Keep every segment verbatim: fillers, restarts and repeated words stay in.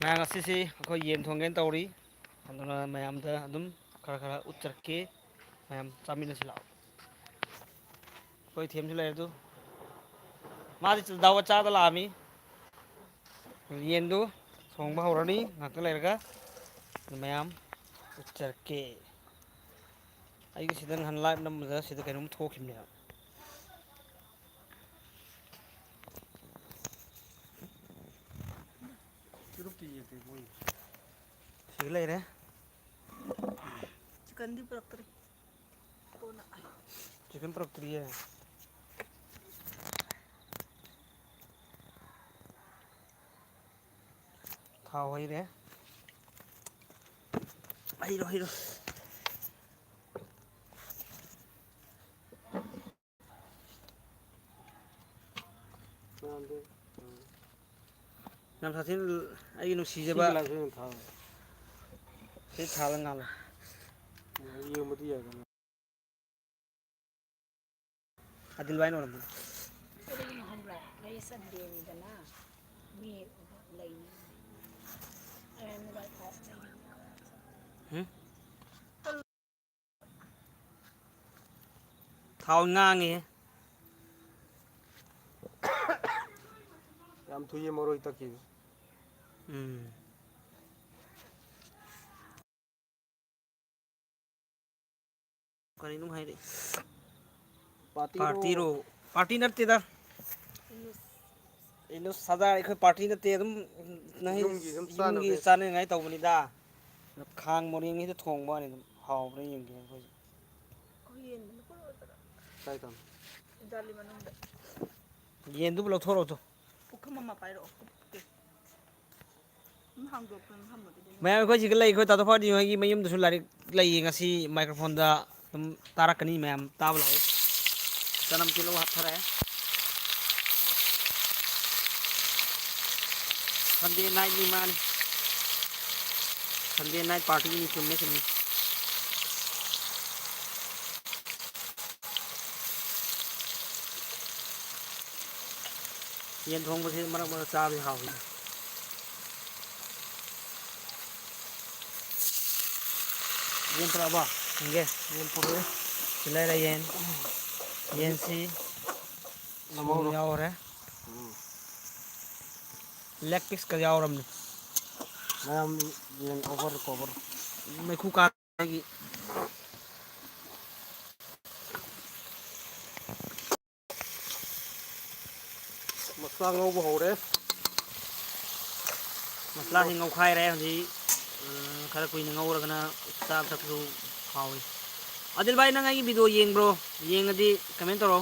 ꯃꯌꯥꯝ, ꯉꯁꯤꯁꯤ ꯑꯩꯈꯣꯏ ꯌꯦꯟ ꯊꯣꯡꯒꯦꯅ ꯇꯧꯔꯤ꯫ ꯑꯗꯨꯅ ꯃꯌꯥꯝꯗ ꯑꯗꯨꯝ ꯈꯔ ꯈꯔ ꯎꯠꯆꯔꯛꯀꯦ꯫ ꯃꯌꯥꯝ ꯆꯥꯃꯤꯟꯅꯁꯤ ꯂꯥꯛꯑꯣ꯫ ꯑꯩꯈꯣꯏ ꯊꯦꯝꯁꯨ ꯂꯩꯔꯦ ꯑꯗꯨ꯫ ꯃꯥꯗꯤ ꯗꯥꯎ ꯆꯥꯗ ꯂꯥꯛꯑꯝꯃꯤ꯫ ꯌꯦꯟꯗꯨ ꯊꯣꯡꯕ ꯍꯧꯔꯅꯤ ꯉꯥꯛꯇꯪ ꯂꯩꯔꯒ꯫ ꯑꯗꯨ ꯃꯌꯥꯝ ꯎꯠꯆꯔꯛꯀꯦ꯫ ꯑꯩꯒꯤ ꯁꯤꯗ ꯅꯍꯥꯟ live ꯅꯝꯕꯗ ꯁꯤꯗ ꯀꯩꯅꯣꯝ ꯊꯣꯛꯈꯤꯕꯅꯦꯕ꯫ ꯁꯤꯗ ꯂꯩꯔꯦ꯫ ꯆꯤꯛꯀꯟꯗꯤ ꯄꯨꯔꯛꯇ꯭ꯔꯤ꯫ ꯀꯣꯟꯅ꯫ ꯆꯤꯛꯀꯟ ꯄꯨꯔꯛꯇ꯭ꯔꯤꯌꯦ꯫ ꯊꯥꯎ ꯍꯩꯔꯦ꯫ ꯍꯩꯔꯣ, ꯍꯩꯔꯣ꯫ ꯌꯥꯝ ꯁꯥꯊꯤꯅ ꯑꯩꯒꯤ ꯅꯨꯡꯁꯤꯖꯕ꯫ ꯁꯤ ꯊꯥꯜꯂ ꯉꯥꯜꯂꯣ꯫ ꯌꯦꯡꯕꯗꯤ ꯌꯥꯏꯗꯅ꯫ ꯑꯗꯤꯜ ꯚꯥꯏꯅ ꯑꯣꯏꯔꯝꯃꯅꯤ꯫ ꯀꯔꯤꯒꯤꯅꯣ ꯈꯪꯕ꯭ꯔꯥ? ꯉꯁꯤ Sundayꯅꯤꯗꯅ, ꯃꯤ ꯂꯩꯅꯤ꯫ ꯑꯩ mobile ꯄꯥꯏꯔ ꯂꯩꯅꯤ꯫ ꯍꯨꯝ? ꯊꯥꯎ ꯉꯥꯡꯉꯦ꯫ ꯌꯥꯝ ꯊꯨꯏꯌꯦ ꯃꯔꯣꯏ ꯇꯛꯈꯤꯕ꯫ ꯎꯝ꯫ ꯀꯔꯤꯅꯣ ꯍꯥꯏꯔꯛꯏ? ꯄꯥꯔꯇꯤꯔꯣ? ꯄꯥꯔꯇꯤꯔꯣ? ꯄꯥꯔꯇꯤ ꯅꯠꯇꯦꯗ꯫ ꯏꯅꯨꯁ ꯁꯥꯗꯥ ꯑꯩꯈꯣꯏ ꯄꯥꯔꯇꯤ ꯅꯠꯇꯦ, ꯑꯗꯨꯝ ꯅꯍꯤ-, ꯌꯨꯝꯒꯤ ꯑꯗꯨꯝ ꯌꯨꯝꯒꯤ ꯆꯥꯅꯕꯅꯦ꯫ ꯆꯥꯅꯤꯡꯉꯥꯏ ꯇꯧꯕꯅꯤꯗ꯫ ꯈꯥꯡ ꯃꯣꯔꯦꯡꯁꯤꯗ ꯊꯣꯡꯕ ꯋꯥꯅꯤ, ꯑꯗꯨꯝ ꯍꯥꯎꯕ꯭ꯔꯥ ꯌꯦꯡꯒꯦ ꯑꯩꯈꯣꯏꯁꯨ꯫ ꯀꯥꯏ ꯊꯝ? ꯌꯦꯟꯗꯨꯕꯨ ꯂꯧꯊꯣꯔꯛꯑꯣ ꯇꯨ꯫ ꯄꯨꯈꯝ ꯑꯃ ꯄꯥꯏꯔꯛꯑꯣ꯫ ꯃꯌꯥꯝ ꯑꯩꯈꯣꯏ ꯁꯤꯒ ꯂꯩ, ꯑꯩꯈꯣꯏ ꯇꯥꯇꯣ ꯐꯥꯗꯤ ꯍꯣꯏꯒꯤ ꯃꯌꯨꯝꯗꯁꯨ ꯂꯥꯏꯔꯤꯛ ꯂꯩꯌꯦ꯫ ꯉꯁꯤ microphoneꯗ ꯑꯗꯨꯝ ꯇꯥꯔꯛꯀꯅꯤ, ꯃꯌꯥꯝ ꯇꯥꯕ ꯂꯥꯛꯑꯣ꯫ ꯆꯅꯝ ꯇꯤꯜꯍꯧ ꯍꯥꯞꯊꯔꯦ꯫ Sunday nightꯅꯤ ꯃꯥꯅꯤ꯫ Sunday night partyꯅꯤ, ꯆꯨꯝꯃꯦ, ꯆꯨꯝꯃꯦ꯫ ꯌꯦꯟ ꯊꯣꯡꯕꯁꯤ ꯃꯔꯛ ꯃꯔꯛ ꯆꯥꯕꯗꯤ ꯍꯥꯎꯋꯤ꯫ ꯌꯦꯟ ꯄꯨꯔꯛꯑꯕ? ꯌꯦꯡꯒꯦ꯫ ꯌꯦꯟ ꯄꯨꯔꯛꯑꯦ꯫ ꯁꯤ ꯂꯩꯔꯦ ꯌꯦꯟ꯫ ꯌꯦꯟꯁꯤ ꯂꯧꯍꯧꯔꯣ꯫ ꯌꯥꯎꯔꯦ꯫ ꯎꯝ꯫ Leg piece ꯀ ꯌꯥꯎꯔꯕꯅꯤ꯫ ꯃꯌꯥꯝ ꯌꯦꯟ over cover꯫ ꯃꯩꯈꯨ ꯀꯥ-, ꯑꯩꯒꯤ ꯃꯁꯂꯥ ꯉꯧꯕ ꯍꯧꯔꯦ꯫ ꯃꯁꯂꯥꯁꯤ ꯉꯧꯈꯥꯏꯔꯦ ꯍꯧꯖꯤꯛ꯫ ꯎꯝ, ꯈꯔ ꯀꯨꯏꯅ ꯉꯧꯔꯒꯅ ꯆꯥꯕ ꯊꯛꯄꯁꯨ ꯍꯥꯎꯏ꯫ ꯑꯗꯤꯜ ꯚꯥꯏ, ꯅꯪ ꯑꯩꯒꯤ video ꯌꯦꯡꯕ꯭ꯔꯣ? ꯌꯦꯡꯉꯗꯤ comment ꯇꯧꯔꯣ꯫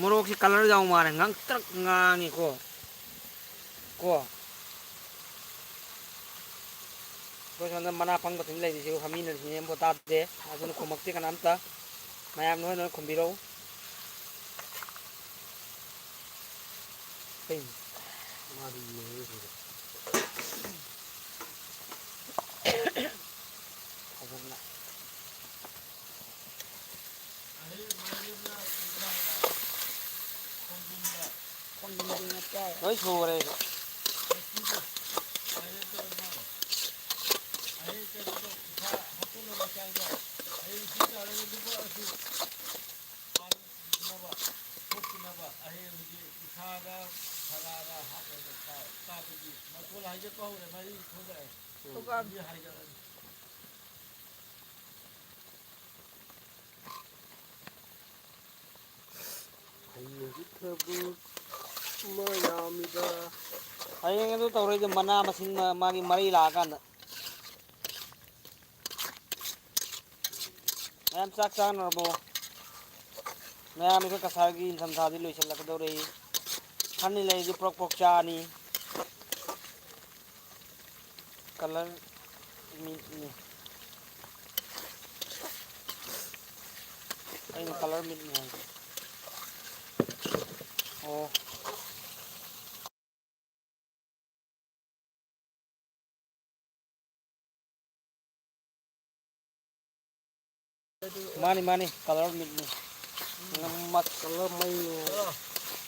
ꯃꯣꯔꯣꯛꯁꯤ colour ꯌꯥꯎ ꯃꯥꯜꯂꯦ, ꯉꯥꯡꯇ꯭ꯔꯛ ꯉꯥꯡꯉꯤꯀꯣ꯫ ꯀꯣ꯫ ꯑꯩꯈꯣꯏ ꯁꯣꯝꯗ ꯃꯅꯥ ꯄꯪꯕ ꯊꯤꯡ ꯂꯩꯔꯤꯁꯤꯕꯨ ꯃꯤꯅ ꯁꯤꯅꯦ ꯑꯃꯐꯥꯎ ꯇꯥꯗꯦ, ꯑꯗꯨꯅ ꯈꯨꯝꯃꯛꯇꯦ ꯀꯅꯥꯝꯇ꯫ ꯃꯌꯥꯝ ꯅꯣꯏ ꯅꯣꯏ ꯈꯨꯝꯕꯤꯔꯧ꯫ ꯀꯩꯅꯣ? ꯃꯥꯗꯤ ꯌꯦꯡꯉꯤꯁꯤꯗꯤ꯫ ꯐꯖꯅ꯫ ꯂꯣꯏ ꯁꯨꯔꯦ ꯑꯩꯁꯨ꯫ ꯍꯌꯦꯡꯗꯤ ꯊꯕꯛ ꯑꯃ ꯌꯥꯝꯃꯤꯗ꯫ ꯍꯌꯦꯡ ꯑꯗꯨ ꯇꯧꯔꯣꯏꯗ, ꯃꯅꯥ ꯃꯁꯤꯡ ꯃꯥ-, ꯃꯥꯒꯤ ꯃꯔꯩ ꯂꯥꯛꯑꯀꯥꯟꯗ꯫ ꯃꯌꯥꯝ ꯆꯥꯛ ꯆꯥꯅꯔꯕꯣ? ꯃꯌꯥꯝ ꯑꯩꯈꯣꯏ ꯀꯁꯥꯔꯒꯤ ꯏꯪꯊꯝꯊꯥꯗꯤ ꯂꯣꯏꯁꯤꯜꯂꯛꯀꯗꯧꯔꯦ꯫ ꯈꯔꯅꯤ ꯂꯩꯔꯗꯤ ꯄ꯭ꯔꯣꯛ ꯄ꯭ꯔꯣꯛ ꯆꯥꯅꯤ꯫ Colour ꯃꯤꯠꯅꯤ꯫ ꯑꯩꯅ colour ꯃꯤꯠꯅꯤ ꯍꯥꯏꯁꯦ꯫ ꯑꯣ꯫ ꯃꯥꯅꯤ, ꯃꯥꯅꯤ, colour ꯃꯤꯠꯅꯤ꯫ ꯅꯪ ꯃꯁꯜꯂ ꯃꯩꯅꯦ꯫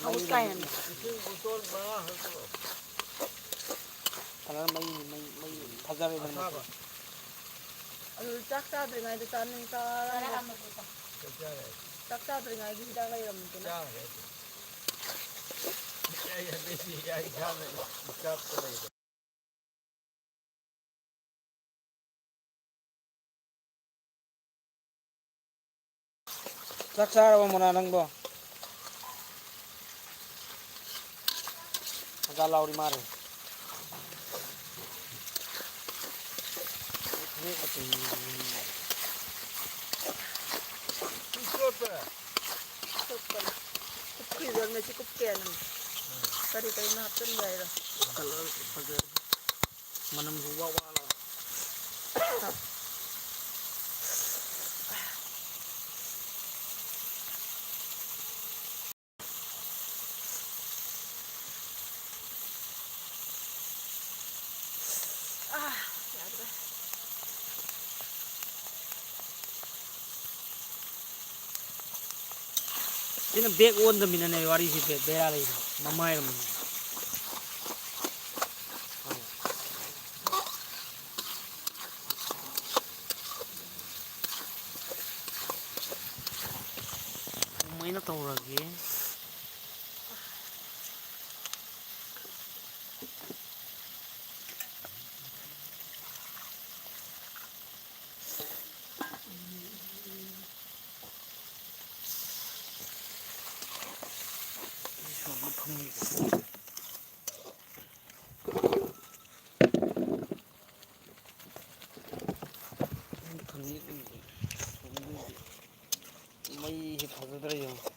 ꯃꯩ ꯑꯃꯨꯛ ꯀꯥꯏ ꯍꯥꯏꯅ? ꯀꯂꯔ ꯃꯩꯅꯤ, ꯃꯩ, ꯃꯩ ꯐꯖꯔꯦꯗꯅ ꯃꯁꯤ꯫ ꯑꯗꯨ ꯆꯥꯛ ꯆꯥꯗ꯭ꯔꯤꯉꯩꯗ ꯆꯥꯅꯤꯡ ꯆꯥꯔꯝꯃꯦ꯫ ꯆꯥꯛ ꯆꯥꯗ꯭ꯔꯤꯉꯩꯒꯤ ꯍꯤꯗꯥꯛ ꯂꯩꯔꯝꯃꯤꯗꯅ꯫ ꯆꯥꯛ ꯆꯥꯔꯕ ꯃꯣꯅꯥ ꯅꯪꯕꯣ? ꯃꯖꯥ ꯂꯥꯎꯔꯤ ꯃꯥꯜꯂꯦ꯫ ꯐꯅꯦꯛ ꯃꯆꯨ꯫ ꯀꯨꯞꯄꯅꯤ꯫ ꯀꯨꯞꯈꯤꯕ ꯃꯦꯆꯤ ꯀꯨꯞꯀꯦꯅ꯫ ꯀꯔꯤ ꯀꯔꯤꯅꯣ ꯍꯥꯞꯆꯤꯟꯕ ꯍꯥꯏꯔꯣ? ꯀꯂꯔ ꯐꯖꯔꯦ꯫ ꯃꯅꯝꯁꯨ ꯋꯥ ꯋꯥ ꯂꯥꯎꯔꯦ꯫ ꯑꯥ, ꯌꯥꯗ꯭ꯔꯦ꯫ ꯁꯤꯅ ꯕꯦꯛ ꯑꯣꯟꯗꯃꯤꯅꯅꯦ ꯋꯥꯔꯤꯁꯤ ꯕꯦ-, ꯕꯦꯔꯥ ꯂꯩꯔꯦ꯫ ꯃꯃꯥꯏꯔꯣꯝꯗ꯫ ꯑꯗꯨꯃꯥꯏꯅ ꯇꯧꯔꯒꯦ꯫ ꯃꯩꯁꯦ ꯐꯖꯗ꯭ꯔꯥ ꯌꯦꯡꯉꯣ꯫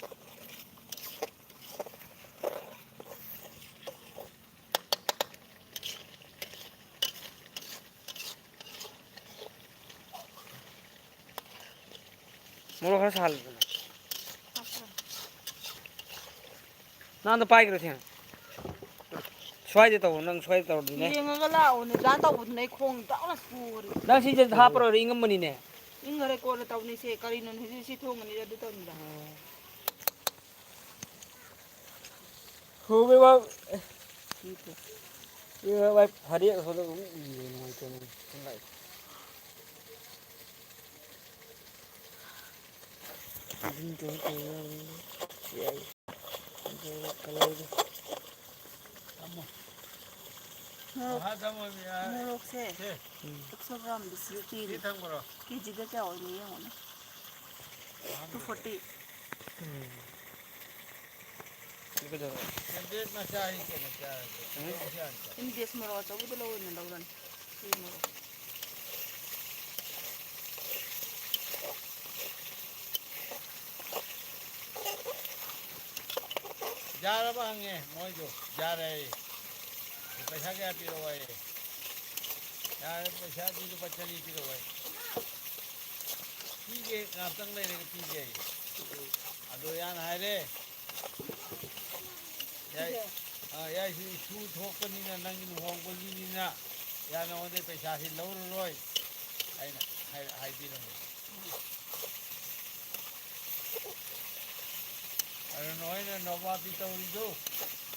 ꯃꯣꯔꯣꯛ ꯈꯔ ꯁꯥꯍꯜꯂꯨꯗꯅ꯫ ꯅꯪꯗꯣ ꯄꯥꯏꯈ꯭ꯔꯣ ꯊꯦꯡ꯫ ꯁ꯭ꯋꯥꯏꯗ ꯇꯧꯔꯣ, ꯅꯪ ꯁ꯭ꯋꯥꯏꯗ ꯇꯧꯔꯗꯤꯅꯦ꯫ ꯌꯦꯡꯉꯒ ꯂꯥꯛꯑꯣꯅꯦ, ꯗꯥ ꯇꯧꯕꯗꯨꯅ ꯑꯩ ꯈꯣꯡ ꯆꯥꯎꯅ ꯄꯨꯔꯦ꯫ ꯅꯪ ꯁꯤꯁꯦ ꯍꯥꯞꯄꯔꯣꯏ, ꯏꯪꯉꯝꯕꯅꯤꯅꯦ꯫ ꯏꯪꯈꯔꯦ, ꯀꯣꯟꯅ ꯇꯧꯅꯤꯁꯦ꯫ ꯀꯔꯤꯅꯣ ꯍꯧꯖꯤꯛ ꯁꯤ ꯊꯣꯡꯉꯅꯤꯔ ꯑꯗꯨ ꯇꯧꯅꯤꯔ? ꯎꯝ꯫ ꯍꯧꯕꯩ ꯋꯥ-, ꯁꯤ ꯊꯣꯡ-, ꯁꯤ ꯋꯥ-, ꯋꯥ-, ꯐꯔꯦ, ꯑꯁꯣꯝꯗ ꯑꯗꯨꯝ ꯎꯏꯌꯦ, ꯅꯨꯡꯉꯥꯏꯇꯦ, ꯅꯪ꯫ ꯅꯪ ꯂꯥꯛꯑꯦ꯫ ꯑꯗꯨꯝ ꯇꯧꯔ ꯇꯧꯔ ꯌꯥꯏ꯫ ꯑꯗꯨꯒ ꯀꯂꯔꯗꯣ꯫ ꯊꯝꯃꯣ꯫ ꯃꯣꯔꯣꯛ, ꯃꯈꯥ ꯊꯝꯃꯣ, ꯌꯥꯔꯦ꯫ ꯃꯣꯔꯣꯛꯁꯦ ꯁꯦ꯫ ꯎꯝ꯫ ꯑꯦꯛꯁꯣ ꯒ꯭ꯔꯥꯝꯗ ꯁꯤ ꯁꯤ ꯄꯤꯔꯤ꯫ ꯊꯝꯈ꯭ꯔꯣ꯫ ꯀꯦꯖꯤꯗ ꯀꯌꯥ ꯑꯣꯏꯅꯣ ꯌꯦꯡꯉꯣꯅꯦ꯫ Two forty. ꯎꯝ꯫ ꯁꯤ ꯀꯩꯗꯧꯔꯦ? ꯁꯦꯟꯗꯦꯛ ꯃꯆꯥ ꯑꯩ ꯀꯩꯅꯣ ꯆꯥꯔꯒꯦ꯫ ꯎꯝ꯫ ꯁꯦꯟꯗꯦꯛ ꯃꯆꯥ ꯑꯝꯇ꯫ ꯏꯟꯗꯦꯁ ꯃꯣꯔꯣꯛ ꯑꯆꯧꯕꯗꯣ ꯂꯧꯔꯣꯅꯦ, ꯂꯧꯔꯅꯤ꯫ ꯁꯤ ꯃꯣꯔꯣꯛ꯫ ꯌꯥꯔꯕ ꯍꯪꯉꯦ ꯃꯣꯏꯗꯣ꯫ ꯌꯥꯔꯦ ꯍꯥꯏꯌꯦ꯫ ꯄꯩꯁꯥ ꯀꯌꯥ ꯄꯤꯔꯛꯑꯣ ꯍꯥꯏꯌꯦ꯫ ꯌꯥꯔꯦ, ꯄꯩꯁꯥꯗꯤ ꯂꯨꯄꯥ ꯆꯅꯤ ꯄꯤꯔꯛꯑꯣ ꯍꯥꯏꯌꯦ꯫ ꯄꯤꯒꯦ, ꯉꯥꯛꯇꯪ ꯂꯩꯔꯒ ꯄꯤꯒꯦ ꯍꯥꯏꯌꯦ꯫ ꯑꯗꯣ ꯌꯥꯅ ꯍꯥꯏꯔꯦ꯫ ꯌꯥꯏ-, ꯑꯥ, ꯌꯥꯏꯁꯨ ꯏꯁꯨ ꯊꯣꯛꯄꯅꯤꯅ, ꯅꯪꯒꯤ ꯂꯨꯍꯣꯡꯕꯒꯤꯅꯤꯅ, ꯌꯥ ꯅꯉꯣꯟꯗꯩ ꯄꯩꯁꯥꯁꯤ ꯂꯧꯔꯔꯣꯏ ꯍꯥꯏꯅ ꯍꯥꯏ-, ꯍꯥꯏꯕꯤꯔꯝꯃꯦ꯫ ꯑꯗꯨ ꯅꯣꯏꯅ ꯅꯣꯕꯥꯕꯤ ꯇꯧꯔꯤꯗꯨ,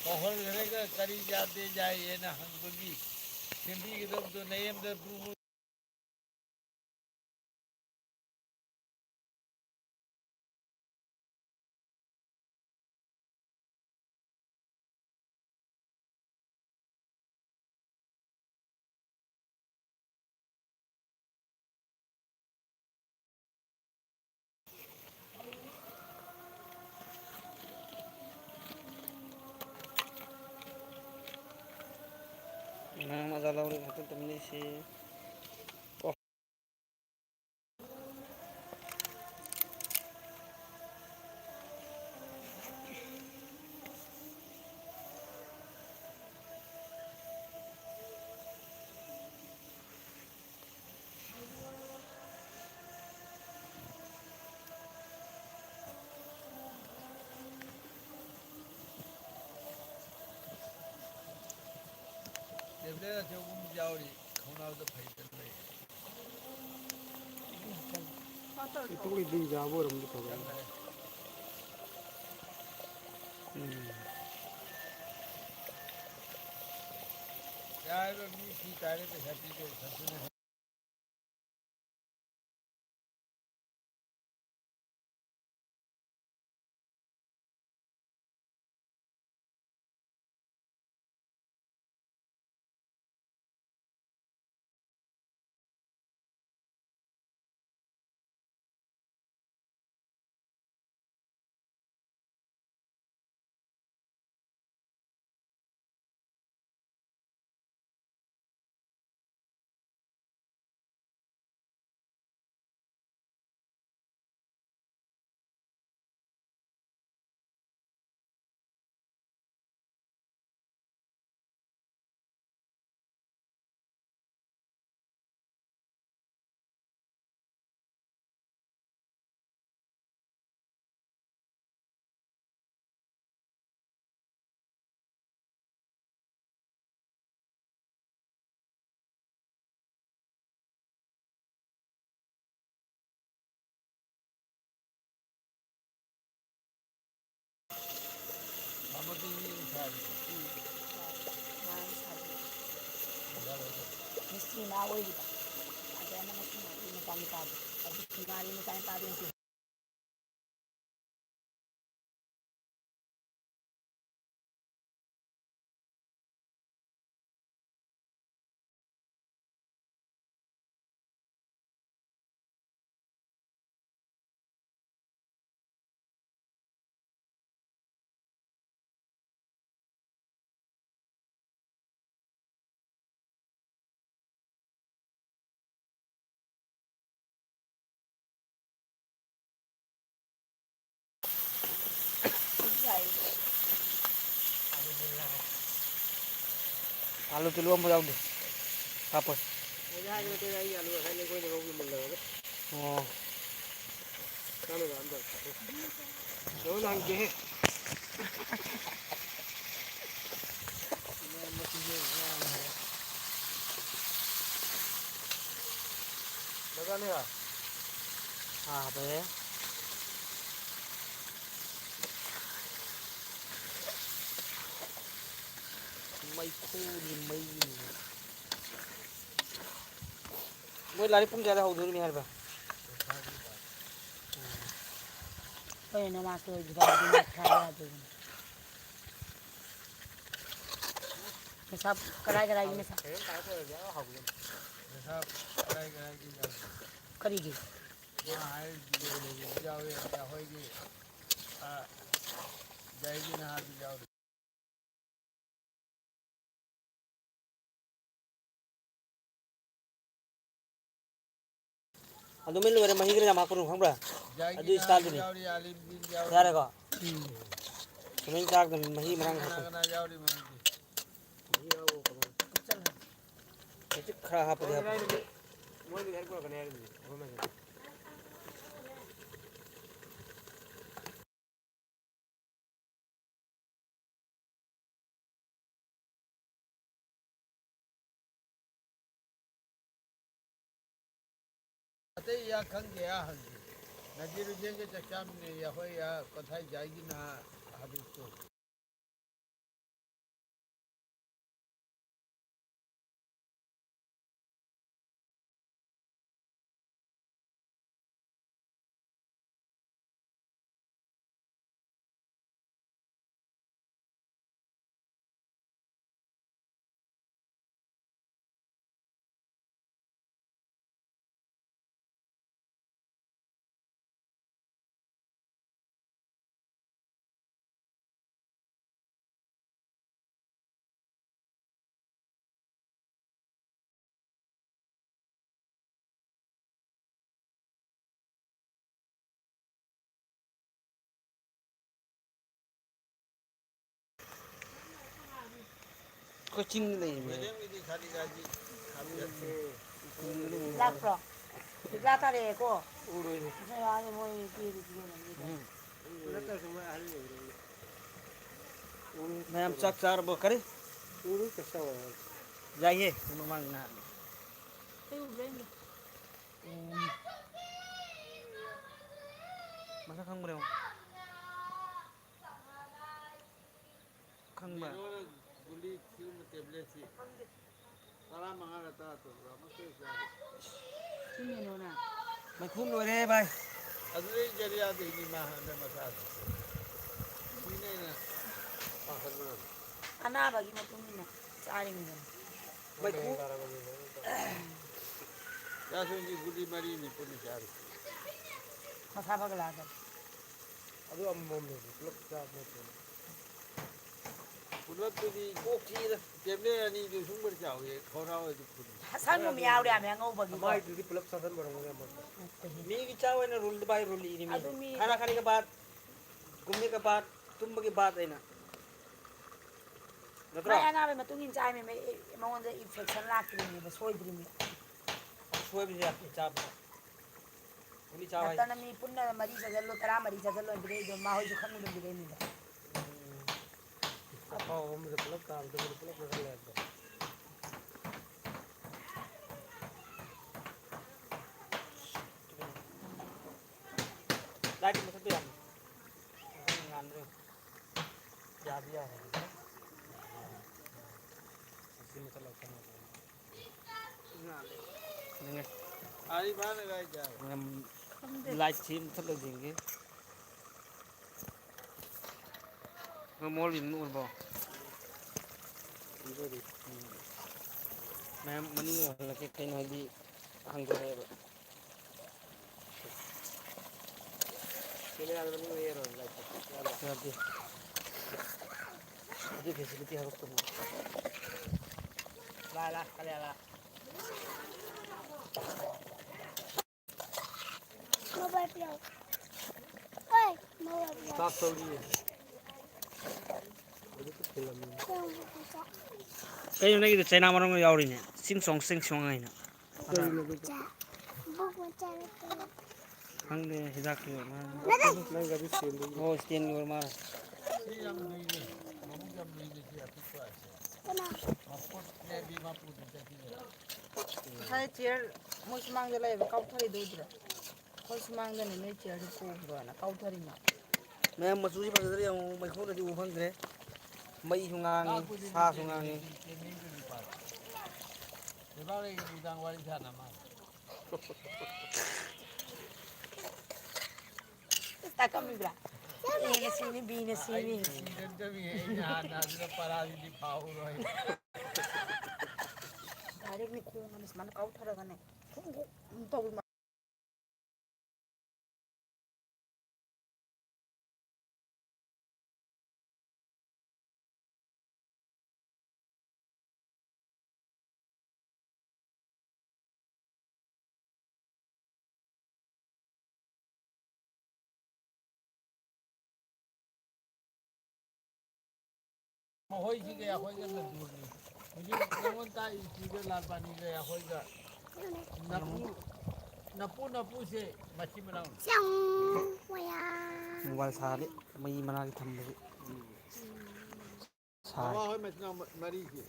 ꯀꯧꯍꯜꯈ꯭ꯔꯒ ꯀꯔꯤ ꯌꯥꯗꯦ ꯌꯥꯏꯌꯦꯅ ꯍꯪꯕꯒꯤ ꯁꯦꯝꯕꯤꯒꯗꯕꯗꯨ ꯅꯌꯨꯝꯗ ꯄꯨ-, ꯃꯌꯥꯝ ꯑꯖꯥ ꯂꯧꯔꯦ ꯈꯛꯇ ꯇꯨꯝꯅꯤꯡꯁꯤ꯫ ꯇꯦꯕ꯭ꯂꯦꯠ ꯑꯆꯧꯕ ꯑꯃ ꯌꯥꯎꯔꯤ, ꯈꯣꯡꯅꯥꯎꯗ ꯐꯩꯗꯅ ꯂꯩ꯫ ꯏꯇꯨꯡꯒꯤ ꯂꯤꯡꯖꯥꯕ ꯑꯣꯏꯔꯝꯗꯤ ꯐꯕ꯫ ꯎꯝ꯫ ꯌꯥꯔꯤꯕ ꯃꯤ ꯁꯤ ꯇꯥꯔꯦ ꯄꯩꯁꯥ ꯄꯤꯗꯦ, ꯁꯛꯇꯨꯅ꯫ ꯃꯤꯁꯇ꯭ꯔꯤ ꯃꯥ ꯑꯣꯏꯔꯤꯕ꯫ ꯑꯗꯩ ꯑꯃꯅ ꯁꯤꯅ ꯑꯩꯒꯤ ꯃꯆꯥꯅꯨꯄꯥꯗꯣ꯫ ꯑꯗꯨ ꯁꯤꯡꯒꯥꯔꯤ ꯃꯆꯥꯅꯨꯄꯥꯗꯣ ꯌꯦꯡꯁꯤ꯫ ꯑꯥꯂꯨ ꯇꯤꯜꯍꯧ ꯑꯃꯐꯥꯎ ꯌꯥꯎꯗꯦ꯫ ꯍꯥꯞꯄꯣꯏ꯫ ꯑꯩꯅ ꯍꯥꯏꯕ ꯅꯠꯇꯦꯗ, ꯑꯩ ꯑꯥꯂꯨ ꯉꯁꯥꯏ ꯂꯩꯒꯣꯏꯗ ꯉꯧꯕꯗꯨ ꯃꯨꯜꯂꯕꯅꯦ꯫ ꯑꯣ꯫ ꯅꯪꯅ ꯂꯥꯝꯗꯕ꯫ ꯅꯪꯉꯣꯟꯗ ꯍꯪꯒꯦꯍꯦ꯫ ꯗꯔꯀꯥꯔ ꯂꯩꯔꯣ? ꯍꯥꯞꯄꯦ꯫ ꯃꯩꯈꯨꯅꯤ, ꯃꯩꯅꯤ꯫ ꯃꯣꯏ ꯂꯥꯏꯔꯤꯛ ꯄꯨꯡ ꯀꯌꯥꯗ ꯍꯧꯗꯣꯔꯤꯕꯅꯤ ꯍꯥꯏꯕ? ꯑꯩꯈꯣꯏ ꯅꯃꯥꯖ ꯂꯣꯏꯗ꯭ꯔꯤꯐꯥꯎꯗꯤ ꯃꯩ ꯊꯥꯕ ꯌꯥꯗꯦꯗꯅ꯫ ꯃꯁꯥ ꯀꯔꯥꯏ ꯀꯔꯥꯏꯒꯤ ꯃꯁꯥ? ꯃꯁꯥ ꯀꯔꯥꯏ ꯀꯔꯥꯏꯒꯤ ꯌꯥꯎꯏ? ꯀꯔꯤꯒꯤ? ꯃꯥ ꯍꯥꯏꯔꯤꯗꯨ ꯌꯥꯎꯏ, ꯑꯩꯈꯣꯏꯒꯤ, ꯑ, ꯌꯥꯏꯒꯤ ꯅꯍꯥꯗꯨ ꯌꯥꯎꯔꯤ꯫ ꯑꯗꯨꯃꯩ ꯂꯣꯏꯔꯦ, ꯃꯍꯤ ꯈꯔ ꯌꯥꯝ ꯍꯥꯞꯀꯅꯨ, ꯈꯪꯕ꯭ꯔꯥ? ꯌꯥꯏꯒꯤ ꯑꯗꯨ ꯅꯍꯥꯗꯨ ꯏꯁꯇꯥꯏꯜꯗꯨꯅꯤ꯫ ꯌꯥꯎꯔꯤ, ꯑꯥꯂꯤꯝꯒꯤ ꯌꯥꯎꯔꯤ꯫ ꯌꯥꯔꯦꯀꯣ? ꯎꯝ꯫ ꯁꯨꯃꯥꯏꯅ ꯆꯥꯒꯗꯕꯅꯤ, ꯃꯍꯤ ꯃꯔꯥꯡ ꯀꯅꯥ ꯍꯥꯞꯀꯅꯨ꯫ ꯀꯅꯥ ꯌꯥꯎꯔꯤ ꯃꯣꯏꯒꯤ? ꯃꯍꯤ ꯌꯥꯎꯕ ꯀꯩꯅꯣ? ꯍꯧꯖꯤꯛ ꯈꯔ ꯍꯥꯞꯄꯗꯤ ꯍꯥꯞꯄꯨ꯫ ꯃꯣꯏꯅ ꯍꯥꯏꯔꯛꯄ ꯀꯩꯅꯣ ꯍꯥꯏꯔꯤꯕꯅꯤ, ꯑꯩꯈꯣꯏ ꯃꯁꯦꯟ꯫ ꯑꯇꯩ ꯌꯥ ꯈꯪꯗꯦ, ꯌꯥ ꯍꯪꯗꯦ꯫ ꯅꯖꯤꯔ ꯍꯨꯁꯦꯟꯒ ꯆꯥꯛ ꯆꯥꯃꯤꯟꯅꯩ, ꯑꯩꯈꯣꯏ ꯌꯥ ꯀꯣꯊꯥꯏ ꯖꯥꯏꯒꯤ ꯅꯍꯥ ꯍꯥꯕꯤꯕꯇꯣ꯫ ꯑꯩꯈꯣꯏ ꯆꯤꯡꯗ ꯂꯩꯔꯤꯅꯦ꯫ ꯂꯥꯛꯄ꯭ꯔꯣ? ꯂꯤꯛꯂꯥ ꯇꯥꯔꯛꯑꯦꯀꯣ? ꯎꯔꯣꯏꯅꯦ꯫ ꯉꯁꯥꯏ ꯋꯥꯅꯤ ꯃꯣꯏ ꯄꯤꯔꯤꯁꯤ ꯌꯦꯡꯉꯝꯅꯤꯗ꯫ ꯎꯝ꯫ ꯃꯌꯥꯝ ꯆꯥꯛ ꯆꯥꯔꯕꯣ? ꯀꯔꯤ? ꯌꯥꯏꯌꯦ, ꯃꯃꯥꯡ ꯅꯍꯥꯟ꯫ ꯑꯩ ꯎꯕ꯭ꯔꯥ ꯌꯦꯡꯒꯦ꯫ ꯎꯝ꯫ ꯃꯁꯛ ꯈꯪꯕ꯭ꯔꯥ ꯌꯦꯡꯉꯣ꯫ ꯈꯪꯕ꯭ꯔꯥ? ꯃꯦꯅꯣꯅ ꯒꯨꯂꯤ ꯁꯤꯒꯨꯝꯕ ꯇꯦꯕ꯭ꯂꯦꯠꯁꯤ ꯇꯔꯥꯃꯉꯥꯔ ꯇꯔꯥꯇꯔꯨꯛꯔ ꯑꯃ ꯆꯥꯔꯤ꯫ ꯁꯤ ꯃꯦꯅꯣꯅ? ꯃꯩꯈꯨ ꯂꯣꯏꯔꯦ ꯚꯥꯏ꯫ ꯑꯗꯨꯗꯩ ꯖꯔꯤꯌꯥꯗꯩꯅꯤ ꯃꯥ ꯍꯟꯗꯛ ꯃꯆꯥꯁꯦ꯫ ꯁꯤꯅ ꯑꯩꯅ ꯄꯥꯈꯠꯄꯗꯣ꯫ ꯑꯅꯥꯕꯒꯤ ꯃꯇꯨꯡ ꯏꯟꯅ ꯆꯥꯔꯤꯅꯤꯗꯅ꯫ ꯃꯩꯈꯨ꯫ ꯌꯥꯁꯨꯒꯤ ꯒꯨꯂꯤ ꯃꯔꯤꯅꯤ ꯄꯨꯟꯅ ꯆꯥꯔꯤ꯫ ꯃꯁꯥ ꯐꯒꯠꯂꯛꯑꯒ꯫ ꯑꯗꯨ ꯑꯃꯃꯝꯅꯦ, ꯄꯨꯂꯞ ꯆꯥꯕ ꯅꯠꯇꯦ꯫ ꯄꯨꯂꯞꯇꯨꯗꯤ ꯀꯣꯛ ꯆꯤꯛꯏꯗ꯫ ꯇꯦꯕ꯭ꯂꯦꯠ ꯑꯅꯤꯗꯨ ꯁꯨꯝꯕꯗꯤ ꯆꯥꯎꯋꯤ, ꯈꯧꯔꯥ ꯑꯣꯏꯗꯤ ꯐꯨꯜꯂꯤ꯫ ꯁꯪꯒꯨꯝ ꯌꯥꯎꯔꯦ ꯍꯥꯏꯃꯦ ꯑꯉꯧꯕꯒꯤꯀꯣ꯫ ꯃꯥꯏꯗꯨꯗꯤ ꯄꯨꯂꯞ ꯆꯥꯁꯤꯟꯕ ꯑꯣꯏꯔꯝꯒꯅꯤ ꯑꯃꯨꯛ꯫ ꯃꯤꯒꯤ ꯆꯥꯛ ꯑꯣꯏꯅ ꯔꯨꯜꯗ ꯚꯥꯏ ꯔꯨꯜ ꯏꯔꯤꯃꯤ꯫ ꯑꯗꯨ ꯃꯤ ꯈꯥꯅꯥ ꯈꯥꯅꯦ ꯀ ꯕꯥꯠ, ꯒꯨꯝꯅꯦ ꯀ ꯕꯥꯠ, ꯇꯨꯝꯕꯒꯤ ꯕꯥꯠ ꯑꯩꯅ꯫ ꯅꯠꯇ꯭ꯔꯣ? ꯃꯥꯏ ꯑꯅꯥꯕꯒꯤ ꯃꯇꯨꯡ ꯏꯟꯅ ꯆꯥꯏꯃꯤ, ꯃꯉꯣꯟꯗ ꯏꯟꯐꯦꯛꯁꯟ ꯂꯥꯛꯇ꯭ꯔꯤꯅꯦꯕ, ꯁꯣꯏꯗ꯭ꯔꯤꯅꯦ꯫ ꯁꯣꯏꯕꯁꯦ ꯌꯥꯗꯦ ꯆꯥꯕꯗ꯫ ꯒꯨꯂꯤ ꯆꯥꯕ ꯍꯥꯏꯁꯦ꯫ ꯗꯥꯛꯇꯔꯅ ꯃꯤ ꯄꯨꯟꯅ ꯃꯔꯤ ꯆꯥꯁꯤꯜꯂꯨ, ꯇꯔꯥꯃꯔꯤ ꯆꯥꯁꯤꯜꯂꯨ ꯍꯥꯏꯅ ꯄꯤꯔꯛꯏꯗꯣ, ꯃꯥ ꯍꯣꯏꯁꯨ ꯈꯪꯗꯅ ꯄꯤꯔꯛꯏꯅꯤꯗ꯫ ꯎꯝ꯫ ꯑꯐꯥꯎꯕ ꯑꯃꯗ ꯄꯨꯂꯞ ꯇꯥꯕꯗ ꯃꯣꯏꯗꯤ ꯄꯨꯂꯞ ꯆꯥꯁꯤꯜꯂꯦ ꯍꯥꯏꯕꯗꯣ꯫ ꯂꯥꯏꯠꯇꯤ ꯃꯨꯊꯠꯄ ꯌꯥꯅꯤ꯫ ꯃꯊꯪ ꯉꯥꯟꯕ꯭ꯔꯥ ꯌꯦꯡꯉꯨ꯫ ꯌꯥꯗꯤ ꯌꯥꯔꯦ꯫ ꯑꯁꯤ ꯃꯨꯊꯠꯂꯒ ꯆꯪꯉꯒꯦ꯫ ꯉꯥꯜꯂꯦ꯫ ꯌꯦꯡꯉꯦ꯫ ꯑꯥꯔꯤ ꯐꯥꯅ ꯀꯥꯏ ꯆꯥꯏ? ꯉꯝ-, ꯈꯪꯗꯦ꯫ ꯂꯥꯏꯠꯁꯤ ꯃꯨꯊꯠꯂꯒ ꯌꯦꯡꯒꯦ꯫ ꯃꯣꯜ ꯌꯨꯝ ꯎꯔꯕꯣ? ꯎꯝ꯫ ꯃꯌꯥꯝ ꯃꯅꯤꯡ ꯑꯣꯏꯍꯜꯂꯛꯀꯦ, ꯀꯩꯅꯣ ꯍꯥꯏꯗꯤ ꯍꯥꯡꯗꯣꯔꯛꯑꯦꯕ꯫ ꯀꯦꯃꯦꯔꯥꯗ ꯃꯅꯤꯡ ꯑꯣꯏꯍꯜꯂꯣ, ꯂꯥꯏꯠꯇꯣ꯫ ꯌꯥꯗ꯭ꯔꯣ? ꯌꯥꯗꯦ꯫ ꯑꯗꯨ ꯐꯦꯁꯤꯂꯤꯇꯤ ꯍꯥꯏꯔꯛꯇꯕ꯫ ꯂꯥ, ꯂꯥ, ꯀꯂꯌꯥ ꯂꯥ꯫ ꯃꯣꯕꯥꯏꯜ ꯄꯤꯔꯛꯑꯣ꯫ ꯑꯣꯏ, ꯃꯣꯕꯥꯏꯜ ꯄꯤꯔꯛꯑꯣ꯫ ꯆꯥꯛ ꯇꯧꯔꯤꯌꯦ꯫ ꯍꯧꯖꯤꯛꯇ ꯊꯤꯜꯂꯝꯃꯤꯅꯦ꯫ ꯀꯩꯅꯣ ꯅꯪꯒꯤꯗꯣ ꯆꯩꯅꯥ ꯃꯔꯨꯝꯒ ꯌꯥꯎꯔꯤꯅꯦ꯫ ꯆꯤꯡ ꯆꯣꯡ, ꯆꯤꯡ ꯆꯣꯡ ꯍꯥꯏꯅ꯫ ꯀꯔꯤꯅꯣ ꯑꯗꯨꯕꯨ? ꯆꯥ-, ꯕꯨꯛ ꯃꯆꯥ ꯅꯠꯇꯦ꯫ ꯈꯪꯗꯦ, ꯍꯤꯗꯥꯛꯀꯤ ꯑꯣꯏꯔ ꯃꯥꯜꯂꯦ꯫ ꯅꯠꯇꯦ꯫ ꯅꯪ ꯒꯥꯔꯤ ꯁ꯭ꯇꯦꯟꯗꯨꯒꯤ꯫ ꯑꯣ, ꯁ꯭ꯇꯦꯟꯒꯤ ꯑꯣꯏꯔ ꯃꯥꯜꯂꯦ꯫ ꯁꯤ ꯌꯥꯝ ꯂꯨꯏꯅꯦ꯫ ꯃꯕꯨꯛ ꯌꯥꯝ ꯂꯨꯏꯅꯦ, ꯁꯤ ꯑꯄꯤꯛꯄ ꯍꯥꯏꯁꯦ꯫ ꯀꯅꯥ? ꯃꯈꯨꯠꯅꯦꯗꯤ ꯃꯄꯨꯗꯤ ꯆꯠꯈꯤꯗꯦ꯫ ꯉꯁꯥꯏ ꯆꯤꯌꯔ ꯃꯣꯏ ꯁꯨꯃꯥꯡꯗ ꯂꯩꯕ ꯀꯥꯎꯊꯔꯤꯗꯣ ꯎꯗ꯭ꯔꯣ? ꯑꯩꯈꯣꯏ ꯁꯨꯃꯥꯡꯗꯅꯦ ꯅꯣꯏ ꯆꯤꯌꯔꯗꯨ ꯄꯨꯈ꯭ꯔꯣꯅ ꯀꯥꯎꯊꯔꯤꯃ꯫ ꯃꯌꯥꯝ ꯃꯆꯨꯁꯤ ꯐꯖꯗ꯭ꯔꯦ, ꯌꯦꯡꯉꯨ, ꯃꯩꯈꯨꯗꯗꯤ ꯎ ꯐꯪꯗ꯭ꯔꯦ꯫ ꯃꯩꯁꯨ ꯉꯥꯡꯉꯤ, ꯁꯥꯁꯨ ꯉꯥꯡꯉꯤ꯫ ꯂꯩꯕꯥꯛꯂꯩꯒꯤ ꯅꯨꯡꯗꯥꯡ ꯋꯥꯔꯤ ꯁꯥꯟꯅ ꯃꯥꯜꯂꯦ꯫ ꯇꯥꯀꯝꯃꯤꯕ꯭ꯔꯥ? ꯑꯦꯅ ꯁꯤꯅꯤ, ꯕꯤꯅ ꯁꯤꯅꯤ꯫ ꯑꯩ ꯁꯤꯔꯗꯕꯅꯤ, ꯑꯩꯅ ꯍꯥꯟꯅ ꯑꯗꯨꯗ ꯄꯔꯥꯁꯤꯗꯤ ꯐꯥꯍꯧꯔꯣꯏ꯫ ꯗꯥꯏꯔꯦꯛꯅꯤ ꯈꯣꯡ ꯑꯃ ꯁꯨꯃꯥꯏꯅ ꯀꯥꯎꯊꯔꯒꯅꯦ꯫ ꯈꯣꯡ ꯈꯣꯡ ꯇꯧꯕ꯫ ꯃꯈꯣꯏꯁꯤꯒ ꯑꯩꯈꯣꯏꯒ ꯅꯟꯗꯨꯔꯅꯤ꯫ ꯍꯧꯖꯤꯛ ꯅꯉꯣꯟ ꯇꯥꯛꯏꯁꯤꯒ ꯂꯥꯜꯄꯥꯅꯤꯒ ꯑꯩꯈꯣꯏꯒ ꯅꯄꯨ, ꯅꯄꯨ ꯅꯄꯨꯁꯦ ꯃꯆꯤꯟ ꯃꯅꯥꯎꯅꯤ꯫ ꯃꯣꯕꯥꯏꯜ ꯁꯥꯔꯗꯤ ꯃꯩ ꯃꯅꯥꯛꯇ ꯊꯝꯕꯁꯦ ꯁꯥꯏ꯫ ꯃꯃꯥ ꯍꯣꯏ ꯃꯆꯤꯟ ꯃꯅꯥꯎ ꯃꯔꯤꯁꯦ꯫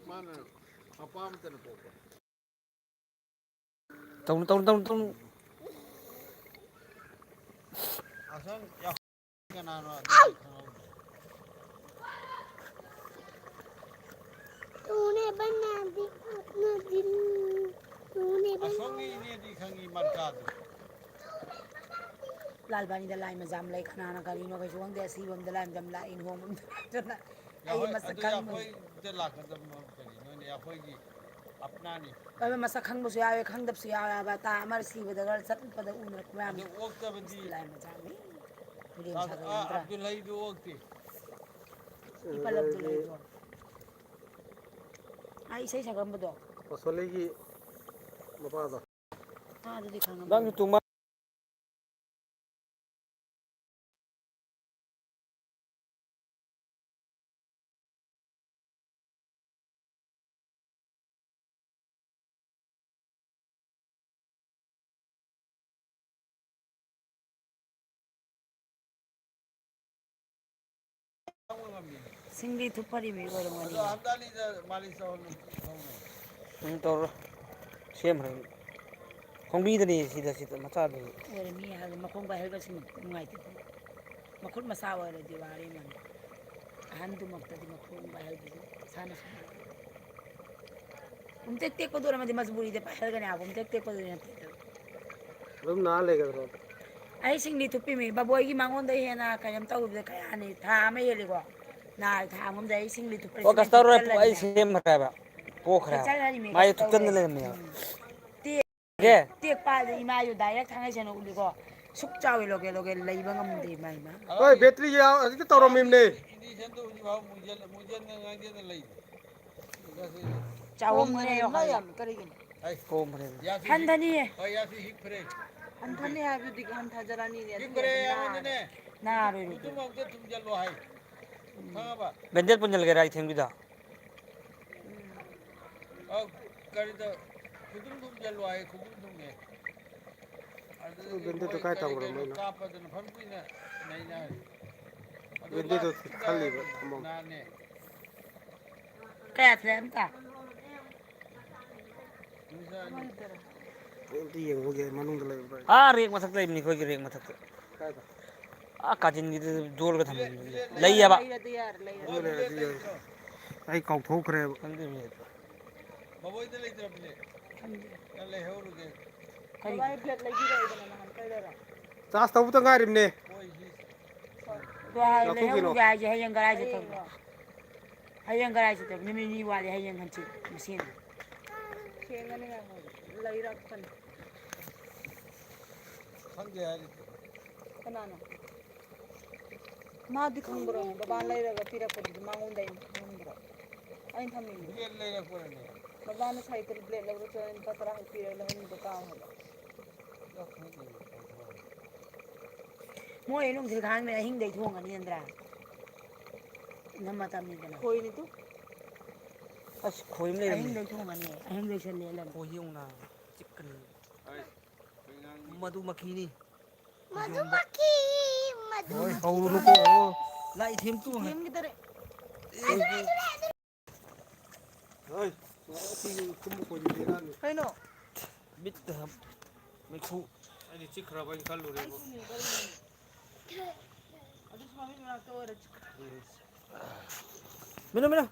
ꯃꯥꯅ ꯃꯄꯥ ꯑꯃꯇꯅ ꯄꯣꯛꯄ꯫ ꯇꯧꯅꯨ, ꯇꯧꯅꯨ, ꯇꯧꯅꯨ, ꯇꯧꯅꯨ꯫ ꯑꯁꯣꯝ ꯌꯥ-, ꯀꯅꯥꯅꯣ ꯑꯗꯨꯗꯤ ꯈꯪꯍꯧꯗ꯭ꯔꯦ꯫ ꯇꯨꯅꯦ ꯕꯅꯥꯗꯤ ꯅꯗꯤꯟ꯫ ꯇꯨꯅꯦ ꯕꯅꯥ-, ꯑꯁꯣꯝꯒꯤ ꯏꯅꯦꯗꯤ ꯈꯪꯉꯤ, ꯃꯔꯀꯥꯗꯨ꯫ ꯂꯥꯜꯕꯥꯅꯤꯗ ꯂꯥꯏ ꯃꯖꯥꯝ ꯂꯩ, ꯀꯅꯥꯅ ꯀꯔꯤꯅꯣ ꯀꯩꯁꯨ ꯈꯪꯗꯦ, ꯑꯁꯤꯕ ꯑꯝꯗ ꯂꯥꯏ ꯃꯖꯥꯝ ꯂꯥꯛꯏ, ꯂꯨꯍꯣꯡꯕ ꯑꯝꯗ ꯂꯥꯏ ꯃꯖꯥꯝ꯫ ꯑꯩ ꯌꯥꯍꯣꯏ, ꯃꯁꯛ ꯑꯗꯨ ꯈꯪꯕ ꯌꯥꯈꯣꯏꯗ ꯂꯥꯛꯀꯗꯕ ꯀꯔꯤꯅꯣꯅꯦ? ꯑꯩꯈꯣꯏꯒꯤ ꯑꯞꯅꯥꯅꯤ꯫ ꯑꯗꯣ ꯃꯁꯛ ꯈꯪꯕꯁꯨ ꯌꯥꯎꯋꯦ, ꯈꯪꯗꯕꯁꯨ ꯌꯥꯎꯋꯦ ꯍꯥꯏꯕ꯫ ꯇꯥ ꯑꯃꯔ ꯁꯤꯕꯗꯒ ꯆꯠꯄꯗ ꯎꯅꯔꯛꯄ ꯃꯌꯥꯝꯗꯣ꯫ ꯑꯗꯨ ꯑꯣꯛꯇꯕꯗꯤ ꯂꯥꯏ ꯃꯆꯥꯅꯤ꯫ ꯃꯤꯔꯦꯝ ꯁꯥꯒꯩ ꯑꯥ, ꯅꯠꯇ꯭ꯔꯥ? ꯑꯕꯗꯨꯜ ꯍꯩꯗꯨ ꯑꯣꯛꯇꯦ꯫ ꯏꯄꯥ ꯑꯕꯗꯨꯜ ꯍꯩꯗꯣ꯫ ꯑꯥ, ꯏꯁꯩ ꯁꯛꯂꯝꯕꯗꯣ꯫ ꯄꯥꯁꯣꯂꯤꯒꯤ ꯃꯄꯥꯗꯣ꯫ ꯑꯥ, ꯑꯗꯨꯗꯤ ꯈꯪꯉꯝꯃꯣꯏ꯫ ꯅꯪꯁꯨ ꯇꯨꯝꯃ- ꯁꯤꯡꯂꯤ ꯊꯨꯞꯄꯔꯤꯕꯤ ꯑꯣꯏꯔꯝꯒꯅꯤ꯫ ꯑꯗꯣ ꯍꯞꯇꯥ ꯑꯅꯤꯗ ꯃꯥꯂꯤꯁ ꯇꯧꯍꯜꯂꯨ꯫ ꯎꯝ, ꯇꯧꯔꯣ꯫ ꯁꯦꯝꯈ꯭ꯔꯅꯤ꯫ ꯈꯣꯡꯕꯤꯗꯅꯤ ꯁꯤꯗ, ꯁꯤꯗ ꯃꯆꯥꯗꯨ꯫ ꯑꯣꯏꯔꯝꯃꯤ ꯍꯥꯏꯕ ꯃꯈꯣꯡ ꯄꯥꯏꯍꯜꯂꯒ ꯁꯤꯃ ꯅꯨꯡꯉꯥꯏꯇꯦ꯫ ꯃꯈꯨꯠ ꯃꯆꯥ ꯑꯣꯏꯔꯗꯤ ꯋꯥꯔꯦ ꯃꯥꯅꯤ꯫ ꯑꯍꯟꯗꯨꯃꯛꯇꯗꯤ ꯃꯈꯣꯡ ꯄꯥꯏꯍꯜꯕꯗꯨ ꯏꯁꯥꯅꯁꯨ ꯅꯨꯡꯉꯥꯏ꯫ ꯄꯨꯝꯇꯦꯛ ꯇꯦꯛꯄꯗꯨ ꯑꯣꯏꯔꯝꯃꯗꯤ ꯃꯖꯕꯨꯔꯤꯗ ꯄꯥꯏꯍꯜꯂꯒꯅꯤ ꯍꯥꯏꯕ, ꯄꯨꯝꯇꯦꯛ ꯇꯦꯛꯄꯗꯨꯗꯤ ꯅꯠꯇꯦ꯫ ꯑꯗꯨꯝ ꯅꯥ ꯂꯩꯒꯗ꯭ꯔꯣ? ꯑꯩ ꯁꯤꯡꯂꯤ ꯊꯨꯞꯄꯤꯃꯤ, ꯕꯕꯣꯏꯒꯤ ꯃꯉꯣꯟꯗ ꯍꯦꯟꯅ ꯀꯩꯅꯣꯝ ꯇꯧꯕꯗ ꯀꯌꯥꯅꯤ? ꯊꯥ ꯑꯃ ꯍꯦꯜꯂꯤꯀꯣ꯫ ꯅꯥ ꯊꯥ ꯑꯃꯗ ꯑꯩ ꯁꯤꯡꯂꯤ ꯊꯨꯞꯄ ꯑꯣ, ꯀꯁꯇꯃꯔ ꯄꯨ-, ꯑꯩ ꯁꯦꯝꯈ꯭ꯔꯦꯕ꯫ ꯄꯣꯛꯈ꯭ꯔꯦꯕ꯫ ꯍꯦꯛꯆꯜ ꯍꯥꯏꯔꯤꯃꯤ, ꯃꯥꯏ ꯀꯩꯁꯨ ꯊꯨꯞꯆꯟꯗ ꯇꯧꯔꯣꯏ꯫ ꯂꯩꯔꯝꯃꯦꯕ꯫ ꯎꯝ꯫ ꯇꯦꯛ-, ꯀꯦ? ꯇꯦꯛꯄ ꯍꯥꯏꯗꯤ ꯏꯃꯥ ꯑꯩꯁꯨ direct ꯊꯥꯡꯒꯩ ꯁꯦꯡꯅ ꯎꯠꯂꯤꯀꯣ꯫ ꯁꯨꯛ ꯆꯥꯎꯋꯤ ꯂꯣꯀꯦꯜ, ꯂꯣꯀꯦꯜ ꯂꯩꯕ ꯉꯝꯗꯦ ꯏꯃꯥ, ꯏꯃꯥ꯫ ꯍꯣꯏ, ꯕꯦꯇ꯭ꯔꯤ ꯌꯥꯎ-, ꯍꯧꯖꯤꯛꯇ ꯇꯧꯔꯝꯃꯤꯕꯅꯦ꯫ ꯏꯟꯗꯤꯁꯟꯗꯣ ꯍꯧꯖꯤꯛ ꯐꯥꯎ ꯃꯨꯏꯖꯟ-, ꯃꯨꯏꯖꯟꯗ ꯉꯥꯡꯖꯟꯗ ꯂꯩꯔꯤ꯫ ꯆꯥꯎꯔꯝꯅꯦ ꯄꯣꯝꯈ꯭ꯔꯦ, ꯌꯣ ꯃꯥ ꯍꯥꯏꯌꯣ꯫ ꯌꯥꯝ ꯀꯔꯤꯒꯤꯅꯣ? ꯑꯩ ꯄꯣꯝꯈ꯭ꯔꯦ꯫ ꯌꯥꯁꯤ ꯍꯟꯊꯅꯤꯌꯦ꯫ ꯍꯤꯞ-, ꯍꯣꯏ, ꯌꯥꯁꯤ ꯍꯤꯞꯈ꯭ꯔꯦ꯫ ꯍꯟꯊꯅꯤ ꯍꯥꯏꯕꯗꯨꯗꯤ ꯍꯟꯊꯖꯔꯅꯤꯅꯦ, ꯑꯗꯨꯗꯤ ꯍꯤꯞꯈ꯭ꯔꯦ ꯑꯗꯨꯝ ꯍꯥꯏꯕꯅꯤꯅꯦ꯫ ꯅꯥꯔꯦ꯫ ꯅꯥꯔꯣꯏ, ꯈꯨꯇꯨꯝ ꯔꯨꯕꯤ꯫ ꯑꯝꯇ ꯊꯨꯝꯖꯜꯂꯣ ꯍꯥꯏ꯫ ꯎꯝ꯫ ꯈꯪꯉꯕ? ꯕꯦꯟꯗꯦꯠ ꯄꯨꯟꯖꯜꯂꯒꯦꯔꯥ ꯑꯩ ꯊꯦꯡꯕꯤꯗꯣ? ꯎꯝ꯫ ꯑ, ꯀꯔꯤꯗ, ꯈꯨꯇꯨꯝ ꯊꯨꯝꯖꯜꯂꯣ ꯍꯥꯏ, ꯈꯨꯇꯨꯝ ꯊꯨꯝꯃꯦ꯫ ꯑꯗꯨꯗꯒꯤ ꯕꯦꯟꯗꯦꯠꯇꯣ ꯃꯣꯏ ꯀꯥꯏ ꯀꯔꯤ ꯊꯝꯈ꯭ꯔꯕꯅꯣ ꯀꯩꯅꯣ ꯑꯩꯅ? ꯀꯥꯞꯄꯗꯅ ꯐꯝ ꯀꯨꯏꯅ ꯅꯩꯅ ꯍꯥꯏ꯫ ꯑꯗꯨ ꯕꯦꯟꯗꯦꯠꯇꯣ ꯂꯥꯛꯇ꯭ꯔꯤꯗ ꯈꯜꯂꯤꯕ ꯊꯝꯃꯣ꯫ ꯅꯍꯥꯟꯅꯦ꯫ ꯀꯌꯥ ꯊꯣꯛꯑꯦ ꯑꯝꯇ? ꯑꯩ ꯑꯝꯇ ꯌꯦꯡꯉꯨꯒꯦ, ꯃꯅꯨꯡꯗ ꯂꯩꯕ꯭ꯔꯥ? ꯑꯥ, ꯔꯦꯛ ꯃꯊꯛꯇ ꯂꯩꯕꯅꯤ, ꯑꯩꯈꯣꯏꯒꯤ ꯔꯦꯛ ꯃꯊꯛꯇ꯫ ꯀꯥꯏꯗ? ꯑꯥ, ꯀꯥꯆꯤꯟꯒꯤꯗꯨ ꯗꯣꯜꯒ ꯊꯝꯕꯅꯤ꯫ ꯂꯩꯌꯦꯕ꯫ ꯂꯩꯔꯗꯤ ꯌꯥꯔꯦ, ꯂꯩꯔꯗꯤ꯫ ꯑꯗꯨ ꯂꯩꯔꯗꯤ ꯌꯥꯔꯦ꯫ ꯑꯩ ꯀꯥꯎꯊꯣꯛꯈ꯭ꯔꯦꯕ꯫ ꯈꯪꯗꯦ, ꯃꯤ꯫ ꯃꯕꯣꯏꯗ ꯂꯩꯇ꯭ꯔꯕꯅꯦ꯫ ꯈꯪꯗꯦ꯫ ꯅꯪ ꯂꯩꯍꯧꯔꯨꯒꯦ꯫ ꯀꯔꯤ? ꯃꯕꯥꯏ ꯕ꯭ꯂꯦꯛ ꯂꯩꯕꯤꯔꯛꯏꯗꯅ ꯅꯍꯥꯟ ꯀꯩꯗꯧꯔꯦ? ꯆꯥꯔꯖ ꯇꯧꯕꯇ ꯉꯥꯏꯔꯤꯕꯅꯦ꯫ ꯍꯣꯏ, ꯁꯤ꯫ ꯍꯣꯏ꯫ ꯂꯧꯊꯣꯛꯈꯤꯅꯣ꯫ ꯂꯩꯍꯧꯔꯨꯒꯦ ꯍꯥꯏꯁꯦ ꯍꯌꯦꯡ ꯀꯔꯥꯏ ꯆꯠꯇꯧꯕ? ꯍꯌꯦꯡꯂꯣ? ꯍꯌꯦꯡ ꯀꯔꯥꯏ ꯆꯠꯇꯣꯏꯕ? ꯅꯨꯃꯤꯠ ꯅꯤꯅꯤ ꯋꯥꯠꯂꯤ, ꯍꯌꯦꯡ ꯍꯪꯆꯤꯠ ꯃꯁꯦꯟ꯫ ꯊꯦꯡꯉꯅꯤ ꯉꯥꯏꯈꯣ꯫ ꯂꯩꯔꯛꯀꯅꯤ꯫ ꯈꯪꯗꯦ ꯍꯥꯏꯔꯤ꯫ ꯀꯅꯥꯅꯣ? ꯃꯥꯗꯤ ꯈꯪꯕ꯭ꯔꯣꯅꯦ? ꯕꯕꯥ ꯂꯩꯔꯒ ꯄꯤꯔꯛꯄꯗꯨꯗꯤ ꯃꯉꯣꯟꯗ ꯑꯩꯅ ꯈꯪꯍꯟꯕ꯭ꯔꯣ? ꯑꯩꯅ ꯊꯝꯃꯤꯅꯦ꯫ ꯕ꯭ꯂꯦꯗ ꯂꯩꯔꯛꯄ꯭ꯔꯅꯦ? ꯕꯕꯥꯅ ꯁꯥꯏꯀꯜ ꯕ꯭ꯂꯦꯗ ꯂꯧꯔ ꯆꯠꯂ ꯂꯨꯄꯥ ꯇꯔꯥ ꯈꯛ ꯄꯤꯔꯒ ꯂꯧꯍꯟꯕꯗꯣ ꯀꯥꯎꯔꯕꯣ? ꯃꯣꯏ ꯅꯨꯡꯊꯤꯜ ꯈꯥꯡꯅ ꯑꯍꯤꯡꯗꯩ ꯊꯣꯡꯉꯅꯤ ꯅꯠꯇ꯭ꯔꯥ? ꯏꯅꯝꯃ ꯇꯝꯃꯤꯗꯅ꯫ ꯈꯣꯏꯅꯤ ꯇꯨ꯫ ꯑꯁ, ꯈꯣꯏ ꯑꯃ ꯂꯩꯔꯝꯃꯦ꯫ ꯑꯍꯤꯡꯗꯩ ꯊꯣꯡꯉꯅꯤ, ꯑꯍꯤꯡ ꯂꯩꯁꯜꯂꯦ ꯂꯝ꯫ ꯈꯣꯏ ꯌꯦꯡꯉꯨꯅ, ꯆꯤꯛꯀꯅꯤ꯫ ꯃꯗꯨ ꯃꯈꯤꯅꯤ꯫ ꯃꯗꯨ ꯃꯈꯤ, ꯃꯗꯨ ꯍꯣꯏ, ꯃꯈꯤ꯫ ꯍꯧꯔꯨꯅꯨꯀꯣ꯫ ꯂꯥꯛꯏ ꯊꯦꯝ ꯇꯨ꯫ ꯊꯦꯝꯈꯤꯗꯔꯦ꯫ ꯑꯦ꯫ ꯍꯣꯏ, ꯁꯤ ꯇꯨꯝꯕ ꯈꯣꯏꯗꯤ ꯕꯦꯔꯥꯅꯤ꯫ ꯀꯩꯅꯣ? ꯃꯤꯠꯇ ꯍꯥꯞ-, ꯃꯩꯈꯨ꯫ ꯑꯩꯗꯤ ꯆꯤꯛꯈ꯭ꯔꯕ ꯍꯥꯏꯅ ꯈꯜꯂꯨꯔꯦꯕꯣ꯫ ꯑꯗꯨꯁꯨ ꯃꯃꯤꯠ ꯃꯅꯥꯛꯇ ꯑꯣꯏꯔ ꯆꯤꯛꯈ꯭ꯔꯦ꯫ ꯃꯤꯅꯨ, ꯃꯤꯅꯨ꯫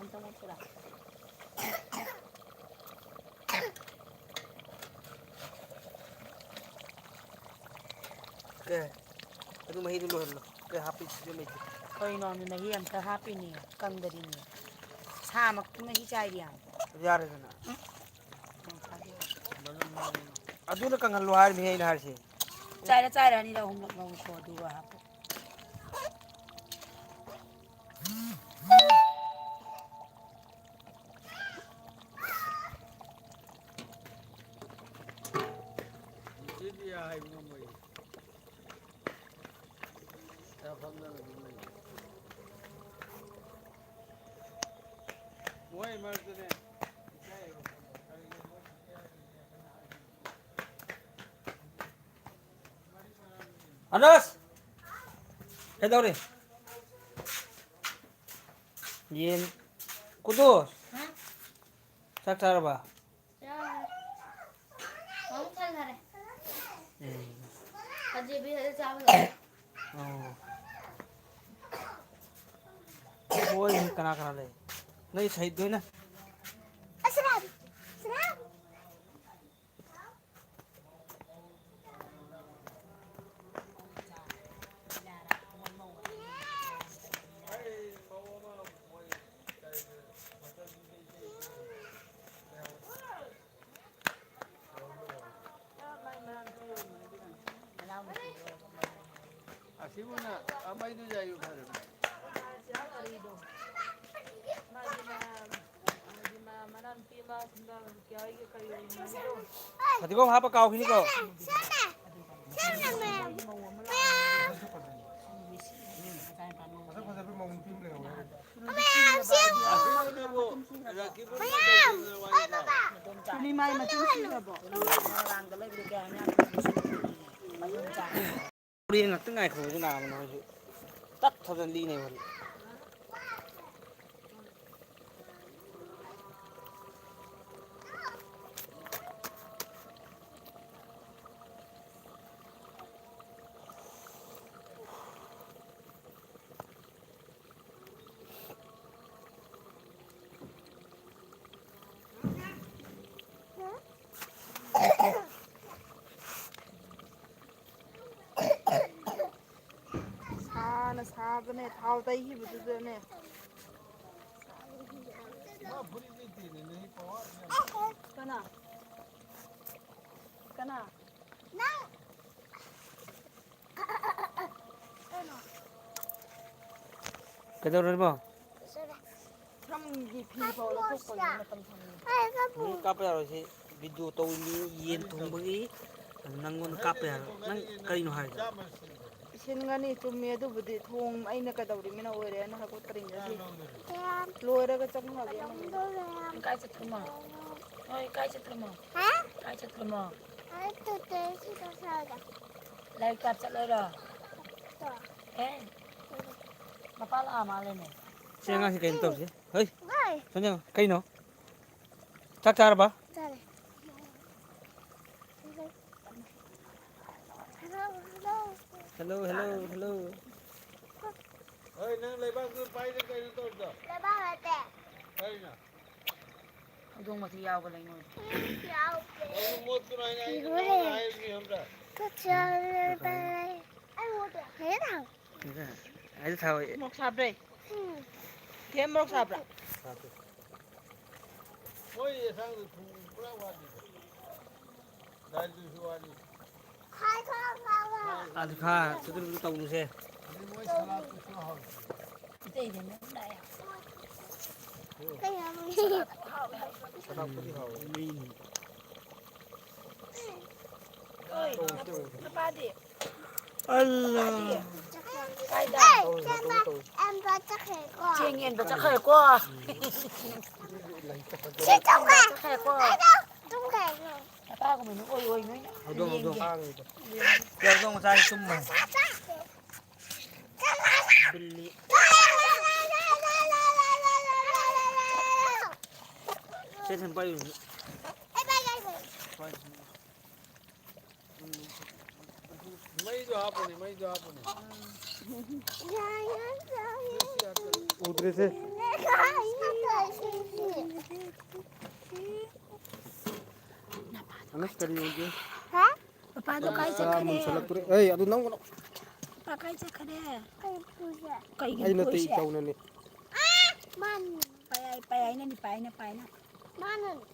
ꯑꯝꯇ ꯃꯨꯠꯁꯤꯔꯥ? ꯀꯦ, ꯑꯗꯨ ꯃꯍꯤꯗꯨ ꯂꯣꯏꯍꯜꯂꯣ꯫ ꯀꯦ, ꯍꯥꯞꯄꯤ ꯁꯤꯖ ꯃꯩꯗꯤ꯫ ꯀꯩꯅꯣ, ꯑꯗꯨ ꯃꯍꯤ ꯑꯝꯇ ꯍꯥꯞꯄꯤꯅꯦ, ꯀꯪꯗꯔꯤꯅꯦ꯫ ꯁꯥꯃꯛꯀꯤ ꯃꯍꯤ ꯆꯥꯏꯔꯤ ꯌꯥꯝ꯫ ꯑꯗꯨ ꯌꯥꯔꯦꯗꯅ꯫ ꯎꯝ꯫ ꯑꯗꯨꯅ ꯀꯪꯍꯜꯂꯣ ꯍꯥꯏꯔꯤꯅꯦ ꯑꯩꯅ ꯍꯥꯏꯔꯤꯁꯦ꯫ ꯆꯥꯏꯔ ꯆꯥꯏꯔ ꯑꯅꯤꯔꯛ ꯑꯍꯨꯝꯂꯛ ꯉꯧꯊꯣꯛ ꯑꯗꯨꯒ ꯍꯥꯞꯄꯨ꯫ ꯏꯆꯦꯗꯤ ꯍꯥꯏꯕ ꯉꯝꯃꯣꯏ꯫ ꯆꯥꯐꯝꯗꯅ ꯑꯗꯨꯝ ꯂꯩ꯫ ꯃꯣꯏ ꯃꯔꯛꯇꯅꯦ꯫ ꯑꯅꯁ! ꯀꯩꯗꯧꯔꯤ? ꯌꯦꯟ꯫ ꯀꯨꯗꯨꯁ! ꯍꯥ? ꯆꯥꯛ ꯆꯥꯔꯕ? ꯆꯥꯔꯦ꯫ ꯑꯃꯨꯛ ꯆꯠꯈꯔꯦ꯫ ꯎꯝ꯫ ꯑꯖꯦꯕꯤ ꯍꯣꯏꯗ ꯆꯥꯕ ꯂꯣꯏꯔꯦ꯫ ꯑꯣ꯫ ꯃꯣꯏ ꯀꯅꯥ ꯀꯅꯥ ꯂꯩ? ꯅꯣꯏ ꯁꯍꯤꯗ ꯂꯣꯏꯅ? ꯑꯁ, ꯔꯥꯝ! ꯔꯥꯝ! ꯑꯁꯤꯕꯨꯅ ꯑꯃꯩꯗꯨ ꯌꯥꯏꯌꯨ ꯐꯔꯦ꯫ ꯐꯗꯤꯒꯣꯝ ꯍꯥꯞꯄ ꯀꯥꯎꯈꯤꯅꯤꯀꯣ꯫ ꯃꯁꯛ ꯐꯖꯕ ꯃꯧ ꯅꯨꯄꯤ ꯑꯃ ꯂꯩꯍꯧꯋꯦ꯫ ꯃꯌꯥꯝ ꯁꯦꯝ-, ꯃꯌꯥꯝ! ꯍꯣꯏ, ꯕꯕꯥ! ꯄꯨꯔꯅꯤꯃꯥꯒꯤ ꯃꯆꯤꯟ ꯊꯤꯔꯕꯣ? ꯍꯣꯔꯦꯟ ꯉꯥꯛꯇꯪ ꯉꯥꯏꯈꯣ, ꯍꯧꯖꯤꯛ ꯂꯥꯛꯑꯕꯅꯦ ꯍꯧꯖꯤꯛ꯫ ꯇꯠ ꯊꯥꯖꯟ ꯂꯤꯅꯦ ꯍꯧꯖꯤꯛ꯫ ꯊꯥꯎ ꯇꯩꯈꯤꯕꯗꯨꯗꯅꯦ꯫ ꯀꯅꯥ? ꯀꯅꯥ? ꯀꯩꯗꯧꯔꯤꯕꯣ? ꯁꯝꯒꯤ ꯐꯤ ꯐꯥꯎ ꯂꯧꯊꯣꯛꯄꯒꯤ ꯃꯇꯝ ꯁꯪꯗꯦ꯫ ꯎꯝ, ꯀꯥꯞꯄ ꯌꯥꯔꯣꯏ ꯁꯤ꯫ ꯚꯤꯗꯤꯑꯣ ꯇꯧꯔꯤꯅꯤ, ꯌꯦꯟ ꯊꯣꯡꯕꯒꯤ꯫ ꯅꯪꯉꯣꯟꯗ ꯀꯥꯞꯄ ꯌꯥꯔꯣꯏ꯫ ꯅꯪ ꯀꯔꯤꯅꯣ ꯍꯥꯏꯗꯣ? ꯁꯤꯟꯒꯅꯤ, ꯆꯨꯝꯃꯦ ꯑꯗꯨꯕꯨꯗꯤ꯫ ꯊꯣꯡ ꯑꯩꯅ ꯀꯩꯗꯧꯔꯤꯃꯤꯅ ꯑꯣꯏꯔꯦꯅ ꯍꯥꯏꯕ ꯄꯔꯤꯡꯗ ꯁꯤ ꯂꯣꯏꯔꯒ ꯆꯪꯉꯛꯑꯒꯦ꯫ ꯅꯪ ꯀꯥꯏ ꯆꯠꯇ꯭ꯔꯤꯃꯣ? ꯅꯣꯏ ꯀꯥꯏ ꯆꯠꯇ꯭ꯔꯤꯃꯣ? ꯍꯥ? ꯀꯥꯏ ꯆꯠꯇ꯭ꯔꯤꯃꯣ? ꯑꯩ ꯇꯨꯇꯦ ꯁꯤꯗ ꯁꯥꯒꯦ꯫ ꯂꯥꯏꯔꯤꯛ ꯇꯥꯛ ꯆꯠꯂꯣꯏꯔꯣ? ꯇꯣ꯫ ꯑꯦ? ꯃꯄꯥ ꯂꯥꯛꯑ ꯃꯥꯜꯂꯦꯅꯦ꯫ ꯁꯤ ꯑꯉꯥꯡꯁꯤ ꯀꯩꯅꯣ ꯇꯧꯔꯤꯁꯦ? ꯍꯩ! ꯋꯥꯏ꯫ ꯁꯣꯅꯤꯌꯥ, ꯀꯩꯅꯣ? ꯆꯥꯛ ꯆꯥꯔꯕ? ꯆꯥꯔꯦ꯫ Hello, hello. Hello, hello, hello. ꯍꯣꯏ, ꯅꯪ ꯂꯩꯕꯥꯛꯇꯨ ꯄꯥꯏꯗ ꯀꯩꯅꯣ ꯇꯧꯔꯤꯗꯣ? ꯂꯩꯕꯥꯛ ꯅꯠꯇꯦ꯫ ꯀꯔꯤꯅꯣ? ꯍꯧꯗꯣꯡ ꯃꯊꯤ ꯌꯥꯎꯕ ꯂꯩꯉꯣꯏ꯫ ꯌꯥꯎꯗꯦ꯫ ꯍꯧꯗꯣꯡ ꯃꯣꯠꯀꯅꯨ ꯍꯥꯏꯅ ꯑꯩꯅ ꯏꯔꯨꯔꯦ꯫ ꯅꯉꯣꯟꯗ ꯍꯥꯏꯕꯅꯤ ꯈꯪꯕ꯭ꯔꯥ? ꯆꯥꯛ ꯆꯥꯔꯕ? ꯑꯩ ꯃꯣꯠꯇꯦ꯫ ꯍꯦ ꯊꯥꯎ꯫ ꯑꯩꯁꯨ ꯊꯥꯎ꯫ ꯃꯣꯔꯣꯛ ꯁꯥꯕ꯭ꯔꯦ? ꯎꯝ꯫ ꯊꯦꯝ ꯃꯣꯔꯣꯛ ꯁꯥꯕ꯭ꯔꯥ? ꯃꯣꯏ ꯌꯦꯟꯁꯥꯡꯗꯨ ꯊꯣꯡ ꯄꯨꯔꯥ ꯋꯥꯠꯂꯤꯗ꯫ ꯗꯥꯏꯜꯗꯨꯁꯨ ꯋꯥꯠꯂꯤ꯫ ꯈꯥꯏ ꯈꯔ ꯈꯔ꯫ ꯑꯗꯨ ꯈꯥ ꯆꯨꯗꯨ ꯇꯧꯔꯨꯁꯦ꯫ ꯑꯗꯩ ꯃꯣꯏ ꯁꯂꯥꯠꯇꯨꯁꯨ ꯍꯥꯎꯇꯦ꯫ ꯑꯇꯩꯗꯤ ꯑꯗꯨꯝ ꯂꯥꯛꯑꯦ꯫ ꯀꯩ ꯍꯥꯏꯕꯅꯣ? ꯁꯂꯥꯠꯇꯨ ꯍꯥꯎꯋꯦ ꯍꯥꯏꯕ꯫ ꯁꯂꯥꯠꯄꯨꯗꯤ ꯍꯥꯎꯋꯦ꯫ ꯃꯩꯅꯤ꯫ ꯑꯣꯏ, ꯅꯨꯄꯥꯗꯤ? ꯑꯜꯂꯥ꯫ ꯅꯨꯄꯥꯗꯤ? ꯀꯥꯏꯗ? ꯑꯦ, ꯆꯦꯟꯕ, ꯆꯦꯟꯕ ꯆꯠꯈ꯭ꯔꯦꯀꯣ꯫ ꯆꯦꯡ ꯌꯦꯟꯕ ꯆꯠꯈ꯭ꯔꯦꯀꯣ꯫ ꯁꯤ ꯇꯨꯝꯈ꯭ꯔꯦ꯫ ꯆꯠꯈ꯭ꯔꯦꯀꯣ꯫ ꯑꯩꯗꯣ ꯇꯨꯝꯈ꯭ꯔꯦ꯫ ꯅꯄꯥꯒꯨꯝꯕꯅꯤ, ꯑꯣꯏ, ꯑꯣꯏ, ꯅꯣꯏꯅ꯫ ꯍꯧꯗꯣꯡ, ꯍꯧꯗꯣꯡ꯫ ꯌꯦꯡꯒꯦ꯫ ꯍꯧꯗꯣꯡ ꯃꯆꯥꯁꯤ ꯇꯨꯝꯕ꯫ ꯕꯤꯜꯂꯤ꯫ ꯁꯦ, ꯁꯦ, ꯄꯥꯏꯌꯨ꯫ ꯃꯩꯗꯣ ꯍꯥꯞꯄꯨꯅꯦ, ꯃꯩꯗꯣ ꯍꯥꯞꯄꯨꯅꯦ꯫ ꯎꯗ꯭ꯔꯦꯁꯦ꯫ ꯑꯅꯁ ꯀꯔꯤ ꯑꯣꯏꯒꯦ? ꯍꯥ? ꯄꯄꯥꯗꯣ ꯀꯥꯏ ꯆꯠꯈ꯭ꯔꯦ? ꯃꯨꯟꯁꯜꯂꯛꯇ꯭ꯔꯦ꯫ ꯑꯩ ꯑꯗꯨ ꯅꯪꯒꯅꯨ꯫ ꯀꯥꯏ ꯆꯠꯈ꯭ꯔꯦ? ꯑꯩ ꯄꯨꯁꯦ꯫ ꯀꯩꯒꯤꯅꯣ ꯑꯩ ꯅꯠꯇꯦ, ꯄꯨꯏꯁꯦ? ꯏꯇꯧꯅꯅꯤ꯫ ꯃꯥꯅꯤ꯫ ꯄꯥꯏ, ꯄꯥꯏ, ꯑꯩꯅꯅꯤ, ꯄꯥꯏꯅ, ꯄꯥꯏꯅ꯫ ꯃꯥꯅꯅꯤ꯫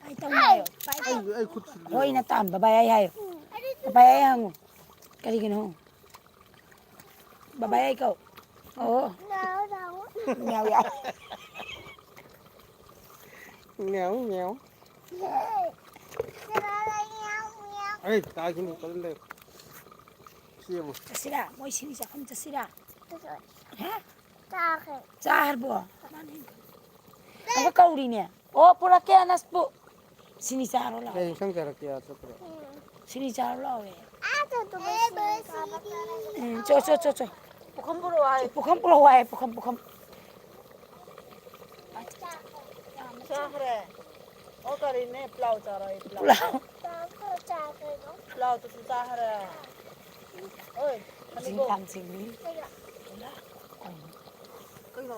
ꯑꯩ ꯇꯧꯅꯤ ꯍꯥꯏꯌꯣ꯫ ꯄꯥꯏ, ꯄꯥꯏ꯫ ꯑꯩ, ꯑꯩ ꯈꯨꯠ ꯁꯤꯗꯤ ꯍꯣꯏ, ꯌꯦꯡꯉꯣ꯫ ꯅꯇꯥꯝ ꯕꯕꯥ ꯌꯥꯏ ꯍꯥꯏꯌꯣ꯫ ꯎꯝ꯫ ꯕꯕꯥ ꯌꯥꯏ ꯍꯪꯉꯨ꯫ ꯀꯔꯤꯒꯤꯅꯣ? ꯕꯕꯥ ꯌꯥꯏ ꯀꯧ꯫ ꯑꯣ꯫ ꯉꯥꯎ, ꯉꯥꯎ꯫ ꯉꯥꯎ ꯌꯥꯏ꯫ ꯉꯥꯎ, ꯉꯥꯎ꯫ ꯉꯥꯎ, ꯉꯥꯎ꯫ ꯑꯩ ꯇꯥꯈꯤꯅꯤ, ꯀꯔꯤꯝ ꯂꯩ꯫ ꯁꯤ ꯌꯦꯡꯉꯣ꯫ ꯆꯠꯁꯤꯔꯥ? ꯃꯣꯏ ꯁꯤꯡꯖꯨ ꯆꯥꯐꯝ ꯆꯠꯁꯤꯔꯥ? ꯍꯥ? ꯆꯥꯈ꯭ꯔꯦ꯫ ꯆꯥꯈ꯭ꯔꯕꯣ? ꯑꯃꯨꯛꯀ ꯀꯧꯔꯤꯅꯦ꯫ ꯑꯣ, ꯄꯨꯔꯛꯀꯦ, ꯑꯅꯁꯄꯨ꯫ ꯁꯤꯅꯤ ꯆꯥꯔꯣ ꯂꯥꯛꯑꯣ꯫ ꯀꯩ ꯏꯟꯁꯥꯡ ꯆꯥꯔꯛꯀꯦ ꯑꯥ ꯆꯠꯄꯗ? ꯁꯤꯅꯤ ꯆꯥꯔꯣ ꯂꯥꯛꯑꯣ꯫ ꯑꯥ ꯆꯠꯄꯗ ꯁꯤꯅꯤ ꯆꯥꯕ ꯆꯥꯔꯛꯀꯦ꯫ ꯎꯝ, ꯆꯣ, ꯆꯣ, ꯆꯣ, ꯆꯣ꯫ ꯄꯨꯈꯝ ꯄꯨꯔꯛꯑꯣ ꯍꯥꯏ꯫ ꯄꯨꯈꯝ ꯄꯨꯔꯛꯑꯣ ꯍꯥꯏ, ꯄꯨꯈꯝ, ꯄꯨꯈꯝ꯫ ꯆꯥꯈ꯭ꯔꯦ꯫ ꯑꯣ ꯀꯔꯤꯅꯦ ꯄ꯭ꯂꯥꯎ ꯆꯥꯔꯣ ꯍꯥꯏ, ꯄ꯭ꯂꯥꯎ꯫ ꯄ꯭ꯂꯥꯎ꯫ ꯄ꯭ꯂꯥꯎ ꯈꯔ ꯆꯥꯈ꯭ꯔꯦ꯫ ꯄ꯭ꯂꯥꯎꯗꯨꯁꯨ ꯆꯥꯈ꯭ꯔꯦ꯫ ꯑꯣꯏ, ꯁꯤ ꯍꯅꯨꯕꯧ꯫ ꯀꯥꯡ ꯆꯤꯡꯉꯤ꯫ ꯀꯩꯅꯣ? ꯀꯩꯅꯣ?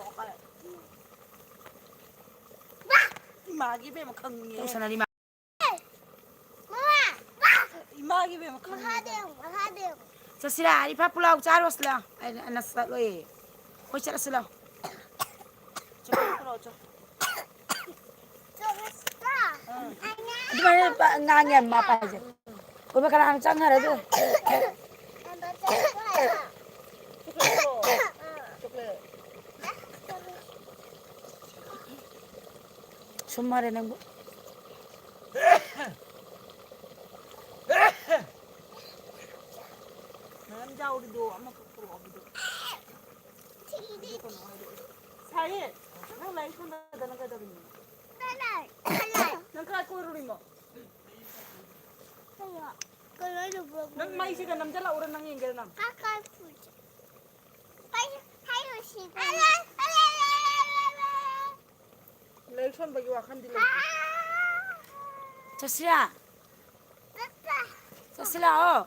ꯏꯃꯥꯒꯤ ꯏꯕꯦꯝꯃ ꯈꯪꯉꯤꯌꯦ꯫ ꯇꯧꯁꯟꯅꯔꯤ ꯃꯥ꯫ ꯏꯃꯥꯒꯤ ꯏꯕꯦꯝꯃ ꯈꯪꯉꯤꯌꯦ꯫ ꯃꯍꯥꯗꯦꯕ, ꯃꯍꯥꯗꯦꯕ꯫ ꯆꯠꯁꯤꯔꯥ? ꯑꯔꯤꯐꯥ ꯄꯨꯂꯥꯎ ꯆꯥꯔꯨꯔꯁꯤ ꯂꯥꯎ꯫ ꯑꯩ, ꯑꯩꯅ ꯆꯠꯂꯣꯏꯌꯦ꯫ ꯑꯩꯈꯣꯏ ꯆꯠꯂꯁꯤ ꯂꯥꯎ꯫ ꯆꯠꯂꯣ, ꯆꯠꯂꯣ, ꯆꯠꯂꯣ꯫ ꯆꯠꯂꯁꯤꯔꯥ? ꯑꯥ꯫ ꯑꯗꯨꯃꯥꯏꯅ ꯄ-, ꯉꯥꯡꯉꯦ ꯃꯥ ꯄꯥꯏꯁꯦ꯫ ꯀꯣꯏꯕ ꯀꯅꯥꯅ ꯆꯪꯈ꯭ꯔꯦ ꯑꯗꯨ? ꯆꯣꯀ꯭ꯂꯦꯠꯇꯣ꯫ ꯆꯣꯀ꯭ꯂꯦꯠ꯫ ꯁꯨꯝ ꯃꯥꯔꯦ ꯅꯪꯕꯨ꯫ ꯃꯌꯥꯝ ꯌꯥꯎꯔꯤꯗꯣ ꯑꯃꯈꯛ ꯄꯨꯔꯛꯑꯣ ꯑꯗꯨꯗꯣ꯫ ꯑꯗꯨ ꯀꯩꯅꯣ ꯍꯥꯏꯗꯣ꯫ ꯁꯥꯏꯌꯦ, ꯅꯪ ꯂꯥꯏꯔꯤꯛ ꯁꯣꯟꯗꯗꯅ ꯀꯩꯗꯧꯔꯤꯅꯣ? ꯅꯪ ꯀꯥꯏ ꯀꯣꯏꯔꯨꯔꯤꯃꯣ? ꯅꯪ ꯃꯩꯁꯤꯒ ꯅꯝꯖꯜꯂꯛꯎꯔ ꯅꯪ ꯌꯦꯡꯒꯦꯔ ꯅꯪ? ꯂꯥꯏꯔꯤꯛ ꯁꯣꯟꯕꯒꯤ ꯋꯥꯈꯜꯗꯤ ꯂꯩꯇꯦ꯫ ꯆꯠꯁꯤꯔꯥ? ꯆꯠꯁꯤ ꯂꯥꯛꯑꯣ꯫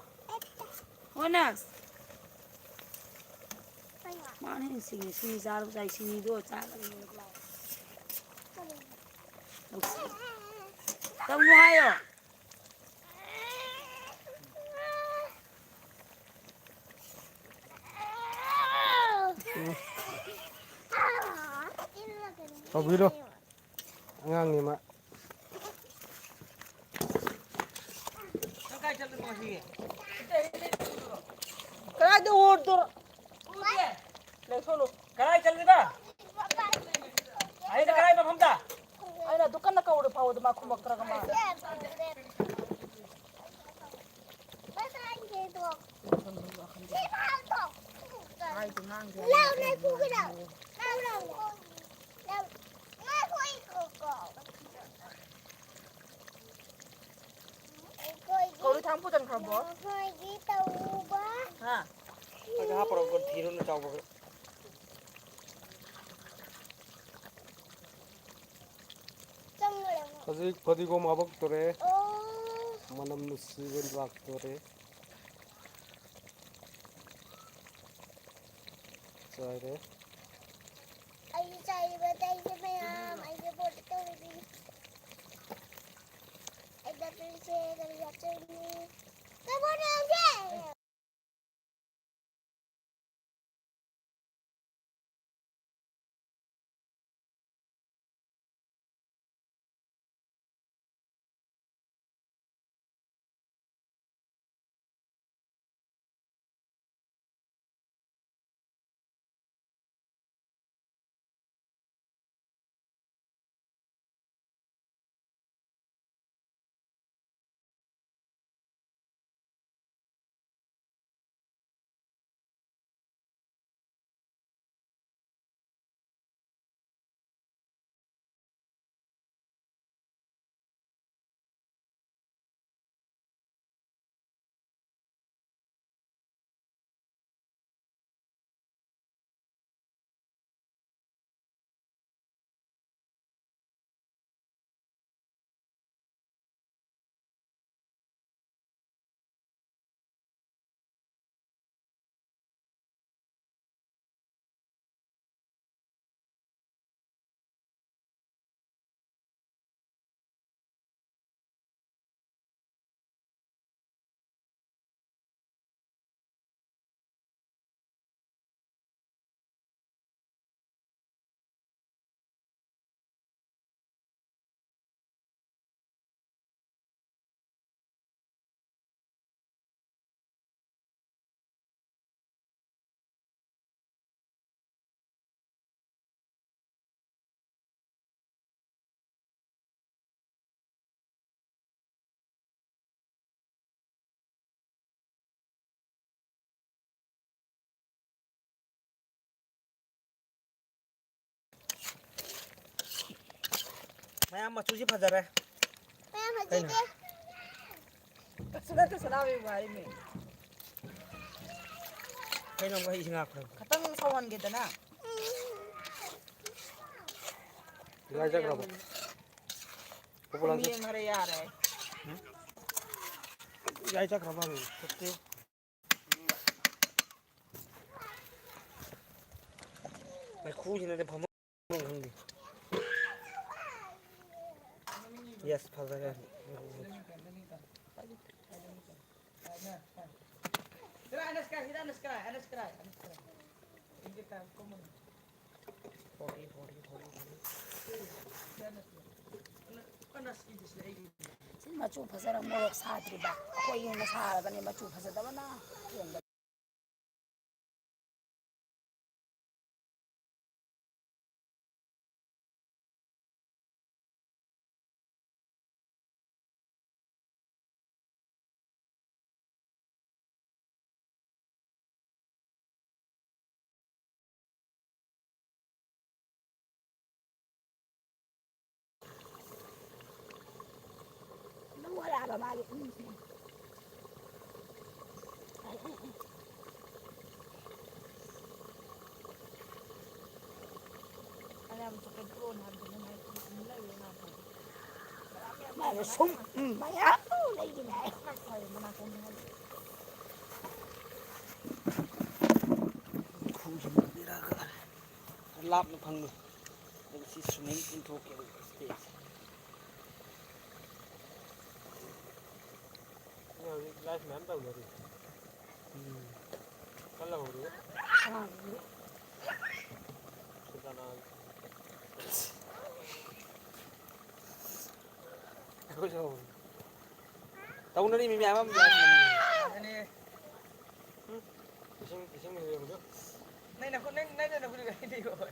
ꯑꯣꯅ꯫ ꯃꯥꯅ ꯍꯦꯟꯅ ꯁꯤꯡꯉꯦ꯫ ꯁꯤꯅꯤ ꯆꯥꯔꯨ ꯆꯥꯏ꯫ ꯁꯤꯅꯤꯗꯣ ꯆꯥꯒꯅꯤ꯫ ꯇꯧꯅꯨ ꯍꯥꯏꯌꯣ꯫ ꯇꯧꯕꯤꯔꯣ꯫ ꯑꯉꯥꯡꯅꯤ ꯃꯥ꯫ ꯀꯗꯥꯏꯗ ꯑꯣꯔꯗꯣ? ꯂꯩꯁꯣꯜꯂꯨ꯫ ꯀꯗꯥꯏ ꯆꯠꯂꯤꯕ? ꯑꯩꯅ ꯀꯗꯥꯏ ꯃꯐꯝꯗ? ꯑꯩꯅ ꯑꯗꯨ ꯀꯟꯅ ꯀꯧꯔ ꯐꯥꯎꯕꯗ ꯃꯥ ꯈꯨꯝꯃꯛꯇ꯭ꯔꯒ ꯃꯥ꯫ ꯍꯥꯏꯗꯤ ꯉꯥꯡꯗꯦ꯫ ꯀꯧꯔꯤ ꯊꯥꯡ ꯄꯨꯁꯟꯈ꯭ꯔꯕꯣ? ꯍꯥ? ꯑꯗ ꯍꯥꯞꯄ꯭ꯔꯣ? ꯊꯤꯔꯨꯅꯨ ꯆꯥꯎꯕ꯫ ꯍꯧꯖꯤꯛ ꯐꯗꯤꯒꯣꯝ ꯍꯥꯄꯛꯇꯣꯔꯦ꯫ ꯑꯣ꯫ ꯃꯅꯝ ꯅꯨꯡꯁꯤꯕ ꯂꯥꯛꯇꯣꯔꯦ꯫ ꯆꯥꯏꯔꯦ꯫ ꯑꯩ ꯆꯥꯏꯕ ꯇꯩꯁꯦ ꯃꯌꯥꯝ ꯑꯩꯒꯤ ꯕꯣꯠꯇ ꯇꯧꯔꯤꯕꯅꯤ꯫ ꯑꯩ ꯕꯇꯔꯁꯦ ꯀꯔꯤ ꯍꯥꯞꯆꯤꯟꯅꯤ? ꯀꯕꯣꯅꯦ ꯑꯩꯁꯦ! ꯃꯌꯥꯝ ꯃꯆꯨꯁꯤ ꯐꯖꯔꯦ꯫ ꯃꯌꯥꯝ ꯀꯩꯅꯣ? ꯐꯖꯩꯁꯦ꯫ ꯀꯩꯁꯨ ꯅꯠꯇꯦ, ꯁꯅꯥꯍꯣꯏ ꯋꯥꯔꯤꯅꯤ꯫ ꯀꯩꯅꯣ ꯃꯍꯤꯁꯤ ꯉꯥꯛꯈ꯭ꯔꯕ? ꯈꯇꯪ ꯁꯧꯍꯟꯒꯦꯗꯅ꯫ ꯀꯥꯏ ꯆꯠꯈ꯭ꯔꯕ? ꯄꯣꯄꯣꯂꯥꯟ ꯆꯠ- ꯌꯦꯡꯈꯔꯦ, ꯌꯥꯔꯦ꯫ ꯀꯥꯏ ꯆꯠꯈ꯭ꯔꯕ ꯍꯪꯉꯤ꯫ ꯆꯠꯇꯦ꯫ ꯃꯩꯈꯨꯁꯤꯅꯗꯤ ꯐꯃꯨꯡ ꯈꯪꯗꯦ꯫ ꯌꯦꯁ, ꯐꯖꯔꯦ꯫ ꯁꯤ ꯃꯆꯨ ꯐꯖꯔ ꯃꯣꯔꯣꯛ ꯁꯥꯗ꯭ꯔꯤꯕ꯫ ꯑꯩꯈꯣꯏꯒꯤ ꯑꯣꯏꯅ ꯁꯥꯔꯕꯅꯦ ꯃꯆꯨ ꯐꯖꯗꯕꯅ꯫ ꯅꯪ ꯋꯥꯔꯛꯑꯕ ꯃꯥꯒꯤ ꯎꯝ꯫ ꯃꯥꯅ ꯁꯨꯝ, ꯎꯝ, ꯃꯌꯥꯝ ꯂꯩꯒꯤꯅꯦ ꯍꯥꯏ꯫ ꯈꯔ ꯂꯥꯞꯅ ꯐꯪꯕ꯫ ꯑꯗꯨꯒ ꯁꯤ ꯁꯨꯃꯥꯏꯅ ꯏꯟꯊꯣꯛꯀꯦꯕ ꯁ꯭ꯇꯦꯖꯁꯦ꯫ ꯃꯤ ꯍꯧꯖꯤꯛ ꯂꯥꯏꯐ ꯃꯌꯥꯝ ꯇꯧꯅꯔꯤ꯫ ꯎꯝ꯫ ꯀꯜꯂ ꯍꯧꯔꯤ꯫ ꯀꯅꯥꯒꯤ? ꯁꯨꯜꯇꯥꯅꯥꯒꯤ꯫ ꯑꯩꯈꯣꯏꯁꯨ ꯍꯧꯔꯤ꯫ ꯇꯧꯅꯔꯤ ꯃꯤ ꯃꯌꯥꯝ ꯑꯃ ꯂꯥꯏꯐ ꯃꯌꯥꯝ꯫ ꯑꯗꯨꯅꯦ꯫ ꯎꯝ? ꯏꯁꯤꯡ, ꯏꯁꯤꯡ ꯂꯩꯕꯗꯣ꯫ ꯅꯪ ꯅꯈꯨꯠ, ꯅꯪ, ꯅꯪ ꯅꯈꯨꯠ ꯀꯩꯗꯧꯕ?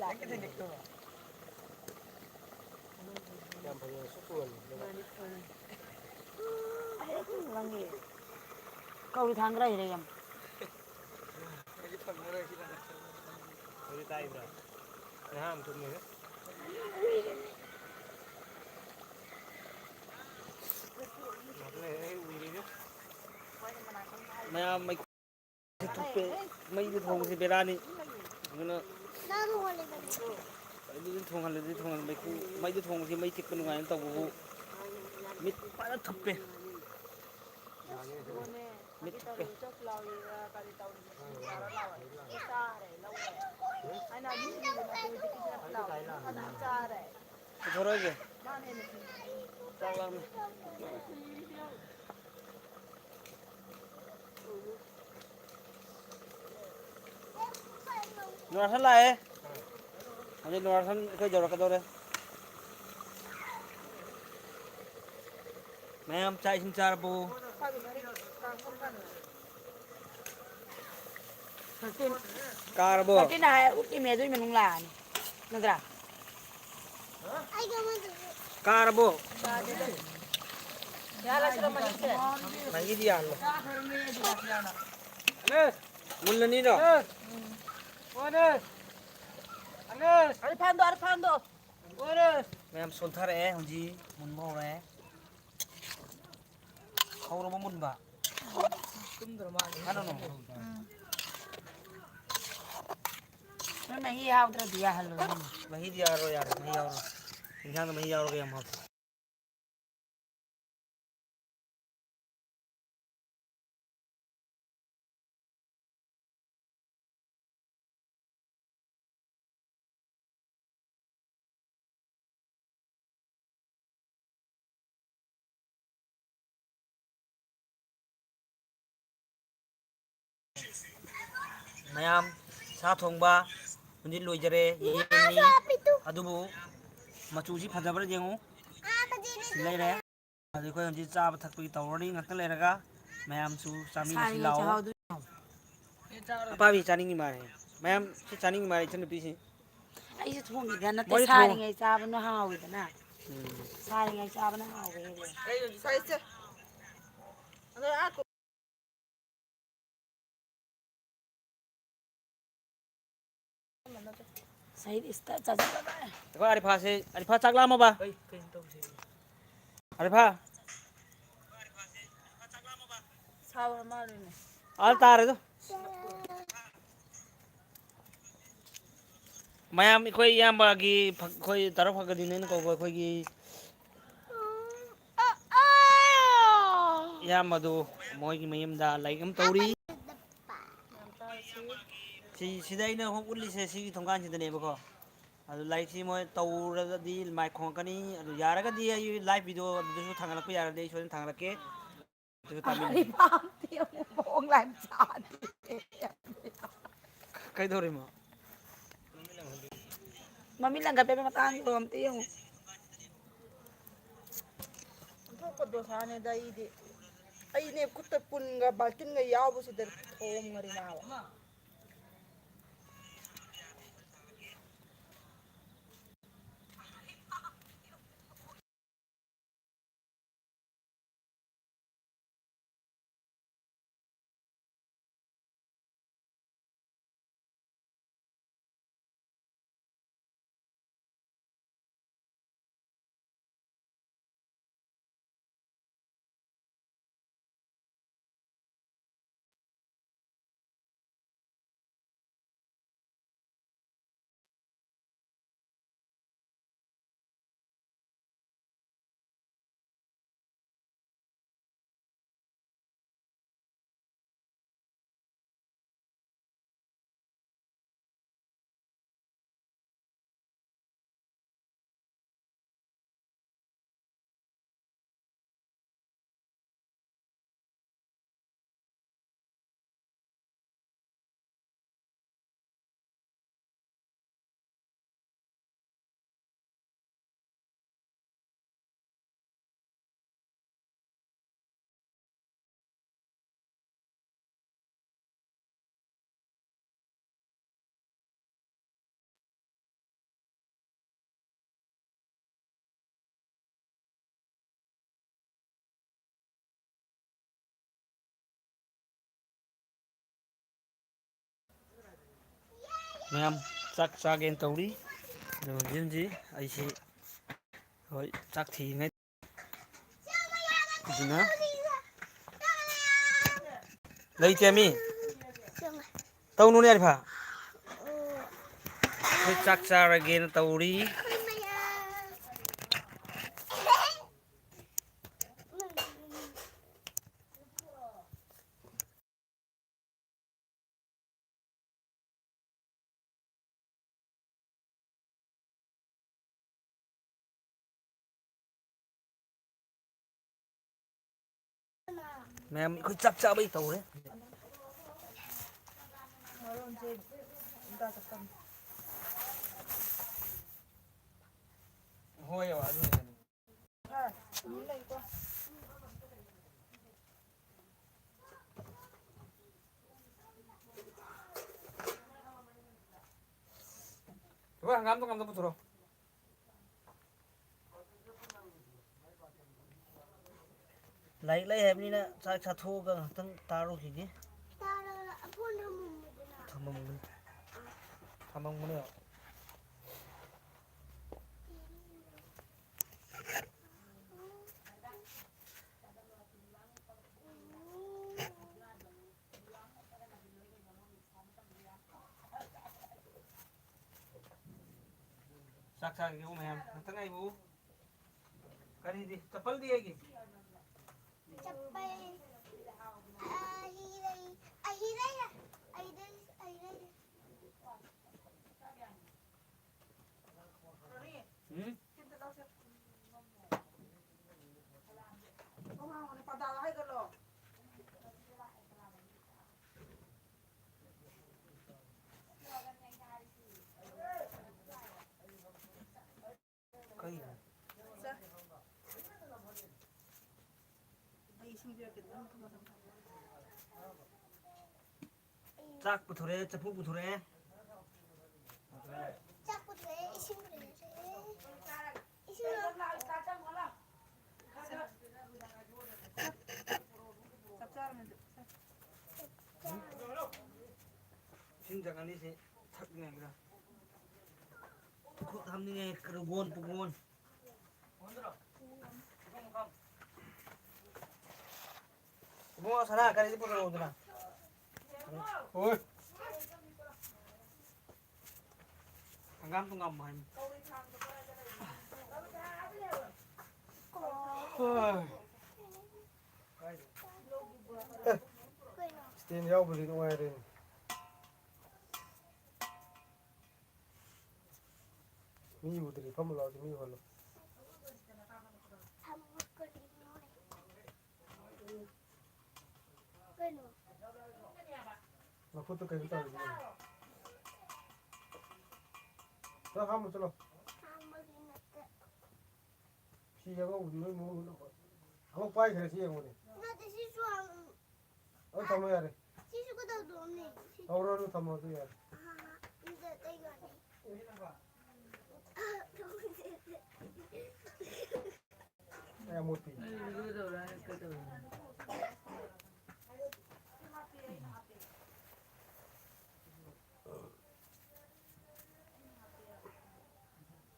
ꯅꯪ ꯀꯩꯗꯧ ꯅꯤꯛꯇꯧꯕ? ꯌꯥꯝ ꯐꯖꯅ ꯁꯨꯛ ꯁꯨꯍꯜꯂꯤ꯫ ꯅꯪꯒꯤ ꯀꯧꯔꯤ ꯊꯥꯡꯒ꯭ꯔꯥ ꯍꯤꯔꯦ ꯌꯥꯝ꯫ ꯑꯩꯗꯤ ꯐꯪꯉꯔꯣꯏ ꯁꯤꯗ꯫ ꯑꯗꯨ ꯇꯥꯛꯏꯕ꯭ꯔꯥ? ꯅꯍꯥ ꯑꯃ ꯊꯣꯛꯅꯤꯡꯉꯦ꯫ ꯃꯌꯥꯝ ꯃꯩꯈꯨ ꯊꯨꯞꯄꯦ꯫ ꯃꯩꯗ ꯊꯣꯡꯕꯁꯦ ꯕꯦꯔꯥꯅꯤ꯫ ꯑꯗꯨꯅ ꯑꯗꯨꯗꯤ ꯊꯣꯡꯍꯜꯂꯗꯤ ꯊꯣꯡꯍꯜꯂꯦ꯫ ꯃꯩꯈꯨ, ꯃꯩꯗ ꯊꯣꯡꯕꯁꯦ ꯃꯩ ꯇꯤꯛꯄ ꯅꯨꯡꯉꯥꯏꯅ ꯇꯧꯕꯕꯨ ꯃꯤꯠ ꯐꯖꯅ ꯊꯨꯞꯄꯦ꯫ ꯃꯤꯠ ꯊꯨꯞꯄꯦ꯫ ꯄꯨꯊꯣꯔꯛꯑꯒꯦ꯫ ꯆꯥꯛ ꯂꯥꯝꯃꯦ꯫ ꯅꯨꯔꯥꯁꯟ ꯂꯥꯛꯑꯦ꯫ ꯍꯧꯖꯤꯛ ꯅꯨꯔꯥꯁꯟ ꯑꯩꯈꯣꯏ ꯌꯧꯔꯛꯀꯗꯧꯔꯦ꯫ ꯃꯌꯥꯝ ꯆꯥꯛ ꯏꯁꯤꯡ ꯆꯥꯔꯕꯣ? ꯀꯥꯔꯕꯣ? ꯊꯥꯔꯇꯤꯟ ꯍꯥꯏ ꯎꯠꯂꯤꯃꯦ, ꯑꯗꯨꯏ ꯃꯅꯨꯡ ꯂꯥꯛꯑꯅꯤ꯫ ꯅꯠꯇ꯭ꯔꯥ? ꯀꯥꯔꯕꯣ? ꯌꯥꯔꯦ, ꯁꯤꯗ ꯃꯍꯤꯁꯦ꯫ ꯃꯍꯤꯗꯤ ꯌꯥꯜꯂꯣ꯫ ꯃꯨꯜꯂꯅꯤꯗꯣ? ꯑꯔꯤꯐꯥꯟꯗꯣ, ꯑꯔꯤꯐꯥꯟꯗꯣ꯫ ꯃꯌꯥꯝ ꯁꯣꯟꯊꯔꯛꯑꯦ ꯍꯧꯖꯤꯛ, ꯃꯨꯟꯕ ꯍꯧꯔꯦ꯫ ꯍꯧꯔꯕ ꯃꯨꯟꯕ? ꯀꯟꯅꯅꯣ? ꯎꯝ꯫ ꯅꯣꯏ ꯃꯍꯤ ꯌꯥꯎꯗ꯭ꯔꯗꯤ ꯌꯥꯍꯜꯂꯣ꯫ ꯃꯍꯤꯗꯤ ꯌꯥꯎꯔꯣꯏ, ꯌꯥꯔꯣꯏ, ꯃꯍꯤ ꯌꯥꯎꯔꯣꯏ꯫ ꯏꯟꯁꯥꯡꯗ ꯃꯍꯤ ꯌꯥꯎꯔꯒ ꯌꯥꯝ ꯍꯥꯎꯇꯦ꯫ ꯃꯌꯥꯝ, ꯁꯥ ꯊꯣꯡꯕ ꯍꯧꯖꯤꯛ ꯂꯣꯏꯖꯔꯦ, ꯌꯦꯟꯅꯤ꯫ ꯑꯗꯨꯕꯨ ꯃꯆꯨꯁꯤ ꯐꯖꯕ꯭ꯔꯥ ꯌꯦꯡꯉꯨ꯫ ꯁꯤ ꯂꯩꯔꯦ꯫ ꯑꯗꯨ ꯑꯩꯈꯣꯏ ꯍꯧꯖꯤꯛ ꯆꯥꯕ ꯊꯛꯄꯒꯤ ꯇꯧꯔꯅꯤ꯫ ꯉꯥꯛꯇꯪ ꯂꯩꯔꯒ ꯃꯌꯥꯝꯁꯨ ꯆꯥꯃꯤꯟꯅꯁꯤ ꯁꯥꯔꯤꯉꯩ ꯂꯥꯛꯑꯣ꯫ ꯆꯥꯍꯧꯗꯣꯏ꯫ ꯑꯄꯥꯕꯤ ꯆꯥꯅꯤꯡꯉꯤ ꯃꯥꯜꯂꯦ꯫ ꯃꯌꯥꯝ ꯁꯤ ꯆꯥꯅꯤꯡꯉꯤ ꯃꯥꯜꯂꯦ ꯏꯆꯟꯅꯨꯄꯤꯁꯤ꯫ ꯑꯩꯁꯨ ꯊꯣꯡꯈꯤꯗ ꯅꯠꯇꯦ, ꯃꯣꯏꯁꯨ ꯊꯣꯡ-, ꯁꯥꯔꯤꯉꯩ ꯆꯥꯕꯅ ꯍꯥꯎꯋꯤꯗꯅ꯫ ꯎꯝ꯫ ꯁꯥꯔꯤꯉꯩ ꯆꯥꯕꯅ ꯍꯥꯎꯋꯦ ꯍꯦꯜꯂꯦ꯫ ꯁꯍꯤꯗ ꯏꯁꯇꯥ ꯆꯥꯁꯤꯜꯂꯕ꯫ ꯑꯩꯈꯣꯏ ꯑꯥꯔꯤꯐꯥꯁꯦ, ꯑꯥꯔꯤꯐꯥ ꯆꯥꯛ ꯂꯥꯝꯃꯕ? ꯑꯩ ꯀꯩꯅꯣ ꯇꯧꯁꯦ꯫ ꯑꯥꯔꯤꯐꯥ꯫ ꯇꯥꯕ ꯃꯥꯜꯂꯤꯅꯦ꯫ ꯑꯥ, ꯇꯥꯔꯦꯗꯣ꯫ ꯃꯌꯥꯝ, ꯑꯩꯈꯣꯏ ꯏꯌꯥꯝꯕꯒꯤ ꯐ-, ꯑꯩꯈꯣꯏ ꯇꯔꯥ ꯐꯒꯗꯤꯅꯦꯅ ꯀꯧꯕ ꯑꯩꯈꯣꯏꯒꯤ ꯏꯌꯥꯝꯕꯗꯨ ꯃꯣꯏꯒꯤ ꯃꯌꯨꯝꯗ ꯂꯥꯏꯔꯤꯛ ꯑꯃ ꯇꯧꯔꯤ꯫ ꯁꯤ, ꯁꯤꯗ ꯑꯩꯅ ꯍꯣꯝ ꯎꯠꯂꯤꯁꯦ ꯁꯤꯒꯤ ꯊꯣꯡꯒꯥꯟꯁꯤꯗꯅꯦꯕꯀꯣ꯫ ꯑꯗꯨ ꯂꯥꯏꯔꯤꯛꯁꯤ ꯃꯣꯏ ꯇꯧꯔꯒꯗꯤ ꯃꯥꯏꯛ ꯈꯣꯡꯉꯛꯀꯅꯤ꯫ ꯑꯗꯨ ꯌꯥꯔꯒꯗꯤ ꯑꯩ ꯂꯥꯏꯚ ꯚꯤꯗꯤꯑꯣ ꯑꯗꯨꯁꯨ ꯊꯥꯡꯒꯠꯂꯛꯄ ꯌꯥꯔꯗꯤ ꯑꯩ ꯁꯣꯏꯗꯅ ꯊꯥꯡꯒꯠꯂꯛꯀꯦ꯫ ꯑꯗꯨꯁꯨ ꯇꯥꯕꯤꯌꯨ꯫ ꯑꯔꯤꯕ ꯑꯝꯇ ꯌꯦꯡꯉꯨ, ꯃꯑꯣꯡ ꯂꯥꯏ ꯆꯥꯗꯦ꯫ ꯀꯩꯗꯧꯔꯤꯃꯣ? ꯃꯃꯤꯠ ꯂꯪꯈꯠꯄꯒꯤ ꯃꯇꯥꯡꯒꯤꯗꯣ ꯑꯝꯇ ꯌꯦꯡꯉꯨ꯫ ꯑꯣꯟꯊꯣꯛꯄ ꯗꯣꯁꯥꯅꯦꯗ ꯑꯩꯗꯤ꯫ ꯑꯩꯅꯦ ꯈꯨꯠꯇ ꯄꯨꯟꯒ ꯕꯥꯜꯇꯤꯟꯒ ꯌꯥꯎꯕꯁꯤꯗ ꯊꯣꯝꯈꯔꯦ ꯅꯥꯕ꯫ ꯃꯌꯥꯝ ꯆꯥꯛ ꯆꯥꯒꯦꯅ ꯇꯧꯔꯤ꯫ ꯑꯗꯣ ꯍꯧꯖꯤꯛ ꯍꯧꯖꯤꯛ ꯑꯩꯁꯤ, ꯍꯣꯏ, ꯆꯥꯛ ꯊꯤꯔꯤꯉꯩ ꯑꯗꯨꯅ ꯂꯩꯇꯦꯃꯤ꯫ ꯇꯧꯅꯨꯅꯦ ꯑꯔꯤꯐ꯫ ꯑꯩꯈꯣꯏ ꯆꯥꯛ ꯆꯥꯔꯒꯦꯅ ꯇꯧꯔꯤ꯫ ꯃꯌꯥꯝ ꯑꯩꯈꯣꯏ ꯆꯥꯛ ꯆꯥꯕꯩ ꯇꯧꯔꯦ꯫ ꯍꯣꯏ, ꯑꯗꯨꯅꯦ꯫ ꯏꯕꯣꯛ, ꯍꯪꯒꯥꯝꯗꯣ ꯉꯝꯗ ꯄꯨꯊꯣꯔꯛꯑꯣ꯫ ꯂꯥꯏꯔꯤꯛ ꯂꯩ ꯍꯥꯏꯕꯅꯤꯅ ꯆꯥꯛ ꯆꯥꯊꯣꯛꯑꯒ ꯉꯥꯏꯍꯥꯛꯇꯪ ꯇꯥꯔꯨꯈꯤꯒꯦ꯫ ꯊꯝꯃꯝꯒꯅꯤ꯫ ꯊꯝꯃꯝꯒꯅꯤ꯫ ꯆꯥꯛ ꯆꯥꯈꯤꯒꯦ ꯃꯌꯥꯝ꯫ ꯉꯥꯛꯇꯪ ꯉꯥꯏꯕꯤꯌꯨ꯫ ꯀꯔꯤꯗꯤ? ꯆꯄꯜꯗꯤ ꯑꯩꯒꯤ? ꯆꯄꯜ꯫ ꯑꯍꯤꯔꯩ, ꯑꯍꯤꯔꯩ, ꯑꯍꯤꯔꯩ, ꯑꯍꯤꯔꯩ꯫ ꯎꯝ? ꯀꯩꯅꯣ? ꯑꯩ ꯏꯁꯤꯡ ꯄꯤꯔꯛꯀꯦ꯫ ꯆꯥꯛ ꯄꯨꯊꯣꯔꯛꯑꯦ, ꯆꯐꯨ ꯄꯨꯊꯣꯔꯛꯑꯦ꯫ ꯆꯥꯛ ꯄꯨꯊꯣꯔꯛꯑꯦ, ꯏꯁꯤꯡ ꯄꯨꯊꯣꯔꯛꯑꯦ꯫ ꯏꯁꯤꯡ ꯂꯣ-, ꯆꯥꯛ ꯆꯥꯔꯝꯃꯦ꯫ ꯏꯁꯤꯡ ꯖꯛ ꯑꯅꯤꯁꯤ ꯊꯛꯅꯤꯡꯉꯥꯏꯒꯤꯔ? ꯈꯨꯠ ꯍꯥꯝꯅꯤꯡꯉꯦ, ꯀꯔꯒꯣꯟ ꯄꯨꯒꯣꯟ꯫ ꯏꯕꯨꯡꯉꯣ, ꯁꯅꯥ ꯀꯔꯤꯁꯤ ꯄꯨꯔꯛꯑꯣꯗꯅ꯫ ꯍꯣꯏ꯫ ꯍꯪꯒꯥꯝ ꯇꯨꯡꯒꯥꯝ ꯍꯥꯏ꯫ ꯍꯣꯏ꯫ ꯑꯦ, stand ꯌꯥꯎꯕꯗꯤ ꯅꯨꯡꯉꯥꯏꯔꯦꯅꯦ꯫ ꯃꯤ ꯎꯗ꯭ꯔꯤ, ꯐꯝꯃꯨ ꯂꯥꯎ, ꯃꯤ ꯎꯍꯜꯂꯣ꯫ ꯀꯩꯅꯣ? ꯅꯈꯨꯠꯇ ꯀꯩꯅꯣ ꯇꯧꯔꯤꯁꯦ? ꯅꯪ ꯍꯥꯝꯃꯨ ꯆꯠꯂꯣ꯫ ꯍꯥꯝꯕꯒꯤ ꯅꯠꯇꯦ꯫ ꯐꯤ ꯑꯉꯧꯕꯗꯨ ꯂꯣꯏ ꯃꯑꯣꯡ ꯎꯠꯂꯣ꯫ ꯑꯃꯨꯛ ꯄꯥꯏꯈ꯭ꯔꯦ ꯁꯤ ꯌꯦꯡꯉꯨꯅꯦ꯫ ꯅꯠꯇꯦ, ꯁꯤꯁꯨ ꯍꯥꯝ-, ꯑꯗꯨ ꯊꯝꯃꯣ ꯌꯥꯔꯦ꯫ ꯁꯤꯁꯨ ꯀꯩꯗꯧꯗꯣꯏꯅꯣ? ꯇꯧꯔꯅꯨ, ꯊꯝꯃꯣ ꯑꯗꯨ ꯌꯥꯔꯦ꯫ ꯑꯍꯥ, ꯑꯝꯇ ꯇꯩꯒꯅꯤ꯫ ꯑꯩ ꯑꯃꯣꯠꯄꯤ꯫ ꯑꯩ video ꯇꯧꯔ ꯀꯩꯗꯧꯔꯕ?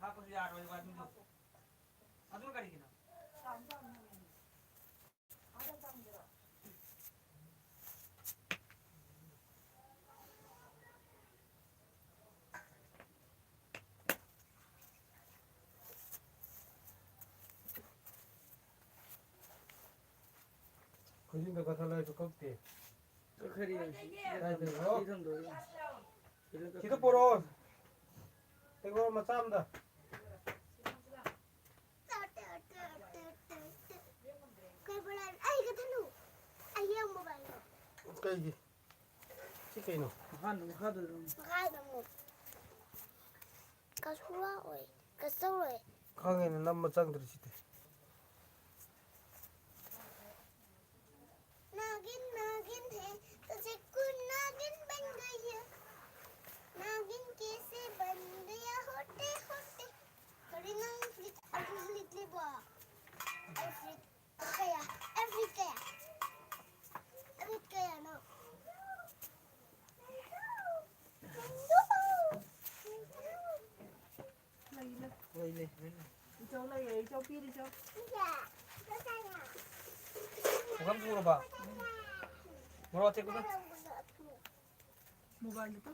ꯍꯥꯞꯄꯁꯨ ꯌꯥꯔꯣꯏꯕ ꯑꯗꯨꯗꯣ꯫ ꯑꯗꯨꯅ ꯀꯔꯤꯒꯤꯅꯣ? ꯈꯨꯖꯤꯟꯗꯣ ꯀꯛꯊꯠꯂꯁꯨ ꯀꯛꯇꯦ꯫ ꯀꯛꯊꯠꯂꯤ ꯍꯧꯖꯤꯛ꯫ ꯀꯥꯏꯗꯅꯣ? ꯁꯤ ꯊꯝꯗꯣꯏꯅꯤ꯫ ꯁꯤꯗ ꯀꯛꯊꯠꯂꯤ꯫ ꯁꯤꯗ ꯄꯣꯔꯛꯑꯣ꯫ ꯇꯦꯡꯀꯣꯠ ꯃꯆꯥ ꯑꯃꯗ꯫ ꯀꯩ ꯕꯣꯂꯥ? ꯑꯩ ꯀꯛꯊꯠꯂꯨ꯫ ꯑꯩ ꯌꯦꯡꯕ ꯕꯥꯏ꯫ ꯀꯩꯒꯤ? ꯁꯤ ꯀꯩꯅꯣ? ꯃꯈꯥꯗ, ꯃꯈꯥꯗ ꯑꯗꯨꯝ꯫ ꯃꯈꯥꯗ ꯑꯃꯨꯛ꯫ ꯀꯁꯨꯔꯥ ꯑꯣꯏ, ꯀꯁꯧ ꯑꯣꯏ꯫ ꯈꯪꯉꯦꯅꯦ, ꯅꯝꯕ ꯆꯪꯗ꯭ꯔꯤꯁꯤꯗꯤ꯫ नागिन, नागिन है, तुझे कौन नागिन बन गई है? नागिन कैसे बन गया होते होते? Kari nang flit, ang flit libo. Ay, flit. Kaya, every kaya. Every kaya, no. ꯂꯩ, ꯂꯩ꯫ ꯂꯩ, ꯂꯩ, ꯂꯩ꯫ ꯏꯆꯧ ꯂꯩꯌꯦ, ꯏꯆꯧ ꯄꯤꯔꯤ, ꯏꯆꯧ꯫ ꯄꯨꯈꯝ ꯁꯨꯔꯕ? ꯃꯣꯔꯣꯛ ꯑꯇꯦꯛꯄꯗꯣ? ꯃꯣꯕꯥꯏꯜꯗꯨ ꯇꯨ꯫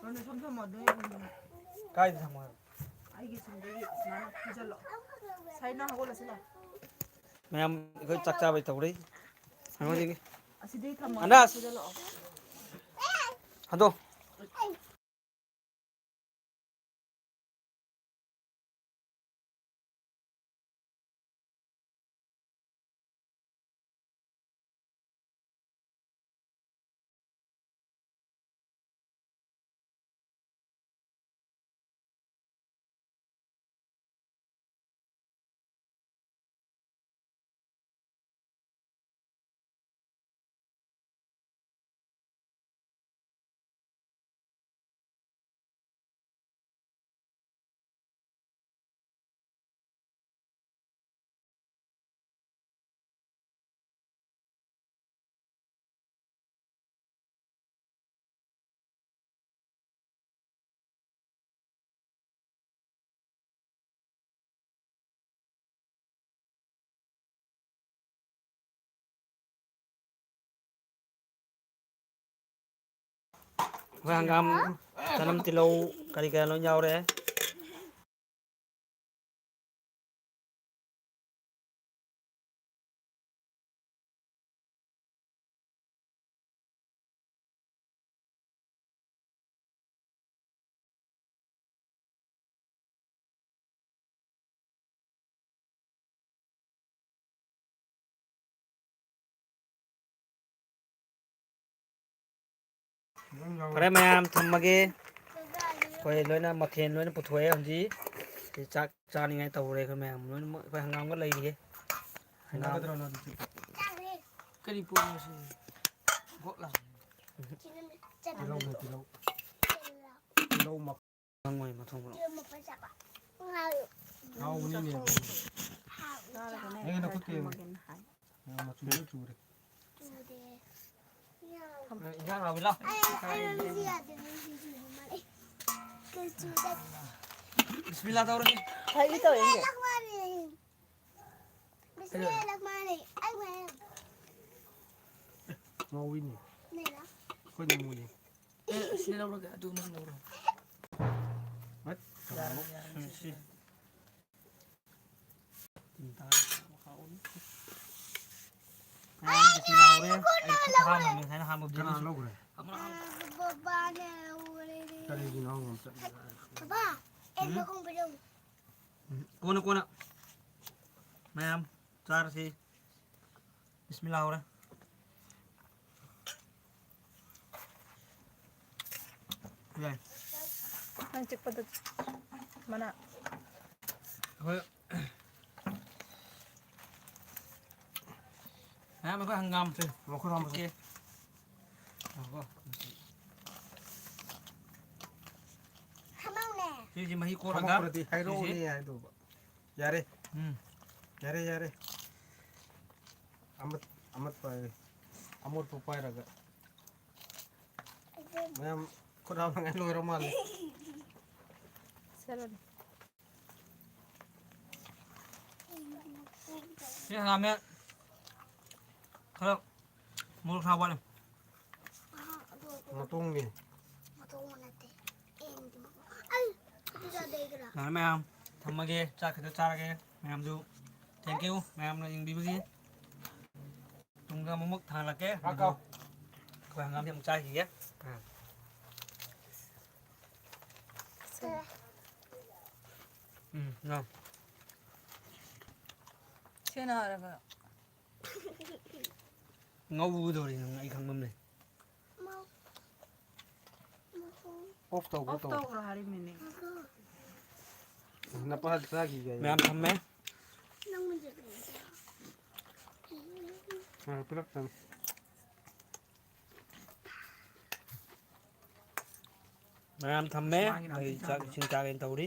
ꯅꯪꯅ ꯁꯣꯝ ꯊꯝꯃꯣ, ꯑꯗꯨ ꯌꯦꯡꯉꯣ꯫ ꯀꯥꯏꯗ ꯊꯝꯃꯣ ꯍꯥꯏꯕ? ꯑꯩꯒꯤ ꯁꯣꯝꯗꯒꯤ ꯁꯨꯃꯥꯏꯅ ꯄꯤꯁꯜꯂꯣ꯫ ꯁꯥꯏꯅ ꯍꯧꯒꯠꯂꯁꯤ ꯂꯥꯎ꯫ ꯃꯌꯥꯝ ꯑꯩꯈꯣꯏ ꯆꯥꯛ ꯆꯥꯕꯩ ꯇꯧꯔꯤ꯫ ꯑꯩꯉꯣꯟꯗꯒꯤ꯫ ꯑꯁꯤꯗꯒꯤ ꯊꯝꯃꯣ꯫ ꯑꯅꯥꯁ! ꯁꯤꯗ ꯂꯥꯛꯑꯣ꯫ ꯍꯟꯗꯣ꯫ ꯑꯩꯈꯣꯏ ꯍꯪꯒꯥꯝ, ꯆꯅꯝ, ꯇꯤꯜꯍꯧ, ꯀꯔꯤ ꯀꯔꯥ ꯂꯣꯏ ꯌꯥꯎꯔꯦ꯫ ꯐꯔꯦ ꯃꯌꯥꯝ, ꯊꯝꯃꯒꯦ꯫ ꯑꯩꯈꯣꯏ ꯂꯣꯏꯅ ꯃꯊꯦꯜ ꯂꯣꯏꯅ ꯄꯨꯊꯣꯛꯑꯦ ꯍꯧꯖꯤꯛ꯫ ꯁꯤ ꯆꯥꯛ ꯆꯥꯅꯤꯡꯉꯥꯏ ꯇꯧꯔꯦ ꯑꯩꯈꯣꯏ ꯃꯌꯥꯝ ꯂꯣꯏꯅꯃꯛ꯫ ꯑꯩꯈꯣꯏ ꯍꯪꯒꯥꯝꯒ ꯂꯩꯔꯤꯌꯦ꯫ ꯍꯪꯒꯥꯝ꯫ ꯀꯔꯤ ꯄꯣꯠꯅꯣ ꯁꯤ? ꯒꯣꯠ ꯂꯥꯎ꯫ ꯇꯤꯜꯍꯧꯅꯦ, ꯇꯤꯜꯍꯧ꯫ ꯇꯤꯜꯍꯧ ꯃ- ꯍꯪꯉꯣꯏ ꯃꯊꯣꯡ ꯃꯔꯣꯡ꯫ ꯍꯥꯎꯕꯅꯤꯅꯦ꯫ ꯆꯥꯔꯒꯅꯦ ꯅꯪꯒꯤ ꯅꯈꯨꯠꯇꯤ ꯌꯦꯡꯉꯨ꯫ ꯊꯝꯃꯒꯦꯅ ꯍꯥꯏ꯫ ꯃꯆꯨ ꯂꯣꯏ ꯆꯨꯔꯦ꯫ ꯆꯨꯗꯦ꯫ ꯏꯟꯖꯥꯡ ꯂꯥꯎꯕꯤ ꯂꯥꯎ꯫ ꯑꯩ, ꯑꯩ ꯌꯥꯗꯦ, ꯅꯪ ꯁꯤ ꯆꯨꯕ ꯃꯥꯜꯂꯦ꯫ ꯀꯩ ꯆꯨꯗꯦ? ꯕꯤꯁꯃꯤꯜꯂꯥ ꯇꯧꯔꯁꯤ꯫ ꯍꯥꯏꯒꯦ ꯇꯧꯋꯦ ꯑꯩꯁꯦ꯫ ꯕꯤꯁꯃꯤꯜꯂꯥ ꯔꯍꯃꯥꯟ ꯔꯍꯤꯝ꯫ ꯑꯩ ꯍꯣꯔꯦꯟ ꯉꯥꯎꯋꯤꯅꯦ꯫ ꯂꯩꯔꯣ? ꯑꯩꯈꯣꯏ ꯅꯣꯡꯃꯒꯤ꯫ ꯑꯦ, ꯑꯁꯤꯅ ꯂꯧꯔꯒꯦ, ꯑꯗꯨ ꯅꯪ ꯂꯧꯔꯣ꯫ ꯍꯠ, ꯌꯥꯔꯦ, ꯀꯅꯥꯅꯣ? ꯌꯥꯔꯦ, ꯁꯤ, ꯁꯤ꯫ ꯁꯤ꯫ ꯇꯤꯟ ꯇꯥꯔꯦ, ꯍꯥꯎꯅꯤ꯫ ꯉꯔꯥꯡꯒꯤꯁꯨ ꯌꯥꯎꯔꯦ꯫ ꯑꯩ ꯈꯨꯠ ꯍꯥꯝꯃꯝꯃꯦ, ꯉꯁꯥꯏꯅ ꯍꯥꯝꯃꯕꯗꯤ ꯀꯅꯥ ꯑꯗꯨꯁꯨ꯫ ꯂꯧꯈ꯭ꯔꯦ? ꯑꯃꯨꯛ ꯍꯥꯝ-, ꯕꯕꯥꯅ ꯂꯧꯈ꯭ꯔꯦ꯫ ꯀꯔꯤꯒꯤꯅꯣ ꯍꯥꯝꯃꯝ ꯆꯠꯂꯤꯗꯣ? ꯕꯕꯥ, ꯑꯩ ꯎꯝ? ꯃꯈꯣꯡ ꯄꯤꯔꯝꯃꯨ꯫ ꯎꯝ, ꯀꯣꯟꯅ, ꯀꯣꯟꯅ꯫ ꯃꯌꯥꯝ ꯆꯥꯔꯁꯤ꯫ ꯕꯤꯁꯃꯤꯜꯂꯥ ꯍꯧꯔꯦ꯫ ꯌꯥꯏ꯫ ꯅꯪ ꯆꯤꯛꯄꯗ ꯃꯅꯥ꯫ ꯑꯩꯈꯣꯏ ꯃꯌꯥꯝ ꯑꯩꯈꯣꯏ ꯍꯪꯒꯥꯝ ꯁꯦ, ꯃꯈꯨꯠ ꯍꯥꯝꯃꯨ꯫ ꯆꯤꯛꯀꯦ꯫ ꯉꯥꯏꯈꯣ꯫ ꯁꯤꯁꯤ ꯃꯍꯤ ꯀꯣꯠꯂꯒ ꯊꯝꯃꯛꯄ꯭ꯔꯗꯤ ꯍꯥꯏꯔꯛꯑꯣꯅꯦ ꯁꯤꯁꯤ꯫ ꯍꯥꯏꯗꯧꯕ꯫ ꯌꯥꯔꯦ꯫ ꯎꯝ꯫ ꯌꯥꯔꯦ, ꯌꯥꯔꯦ꯫ ꯑꯃꯠ-, ꯑꯃꯠꯄ ꯍꯥꯏꯔꯦ꯫ ꯑꯃꯣꯠꯄ ꯄꯥꯏꯔꯒ꯫ ꯃꯌꯥꯝ ꯈꯨꯠ ꯍꯥꯝꯅꯉꯥꯏ ꯂꯣꯏꯔ ꯃꯥꯜꯂꯦ꯫ ꯁꯦꯠꯂꯅꯤ꯫ ꯁꯤ ꯍꯪꯒꯥꯝꯅꯦ꯫ ꯈꯔ ꯃꯣꯔꯣꯛ ꯁꯥꯕ ꯋꯥꯠꯂꯤ꯫ ꯃꯇꯣꯡꯅꯤ꯫ ꯃꯇꯣꯡ ꯅꯠꯇꯦ꯫ ꯑꯦꯟꯗꯤ ꯃꯀꯣꯛ꯫ ꯑꯩ ꯑꯗꯨ ꯆꯥꯗꯦ ꯑꯩ ꯀꯅꯥ? ꯌꯥꯔꯦ ꯃꯌꯥꯝ, ꯊꯝꯃꯒꯦ꯫ ꯆꯥꯛ ꯈꯤꯇ ꯆꯥꯔꯒꯦ꯫ ꯃꯌꯥꯝꯁꯨ thank you, ꯃꯌꯥꯝꯅ ꯌꯦꯡꯕꯤꯕꯒꯤ꯫ ꯇꯨꯡꯗ ꯑꯃꯨꯛꯃꯨꯛ ꯊꯥꯡꯒꯠꯂꯛꯀꯦ꯫ ꯉꯥꯏꯈꯣ꯫ ꯑꯗꯨ ꯑꯩꯈꯣꯏ ꯍꯪꯒꯥꯝꯗꯤ ꯑꯃꯨꯛ ꯆꯥꯈꯤꯒꯦ꯫ ꯑꯥ꯫ ꯎꯝ, ꯉꯥ꯫ ꯁꯦꯅ ꯍꯥꯏꯔꯒ꯫ ꯉꯧꯒꯗꯧꯔꯤ ꯅꯪ, ꯑꯩ ꯈꯪꯕ ꯑꯃ ꯂꯩ꯫ ꯑꯣꯐ ꯇꯧꯈ꯭ꯔꯣ, ꯑꯣꯐ ꯇꯧꯈ꯭ꯔꯣ꯫ ꯇꯧꯈ꯭ꯔꯣ ꯍꯥꯏꯔꯤꯃꯤꯅꯦ꯫ ꯅꯄꯥ ꯆꯥꯈꯤꯒꯦ꯫ ꯃꯌꯥꯝ ꯊꯝꯃꯦ꯫ ꯑ, ꯄꯤꯔꯛꯇꯕꯅꯤ꯫ ꯃꯌꯥꯝ ꯊꯝꯃꯦ꯫ ꯃꯥꯒꯤ ꯅꯥꯄꯤ ꯑꯩ ꯆꯥꯛ ꯆꯥꯕꯤꯗꯣ꯫ ꯏꯁꯤꯡ ꯆꯥꯒꯦꯅ ꯇꯧꯔꯤ꯫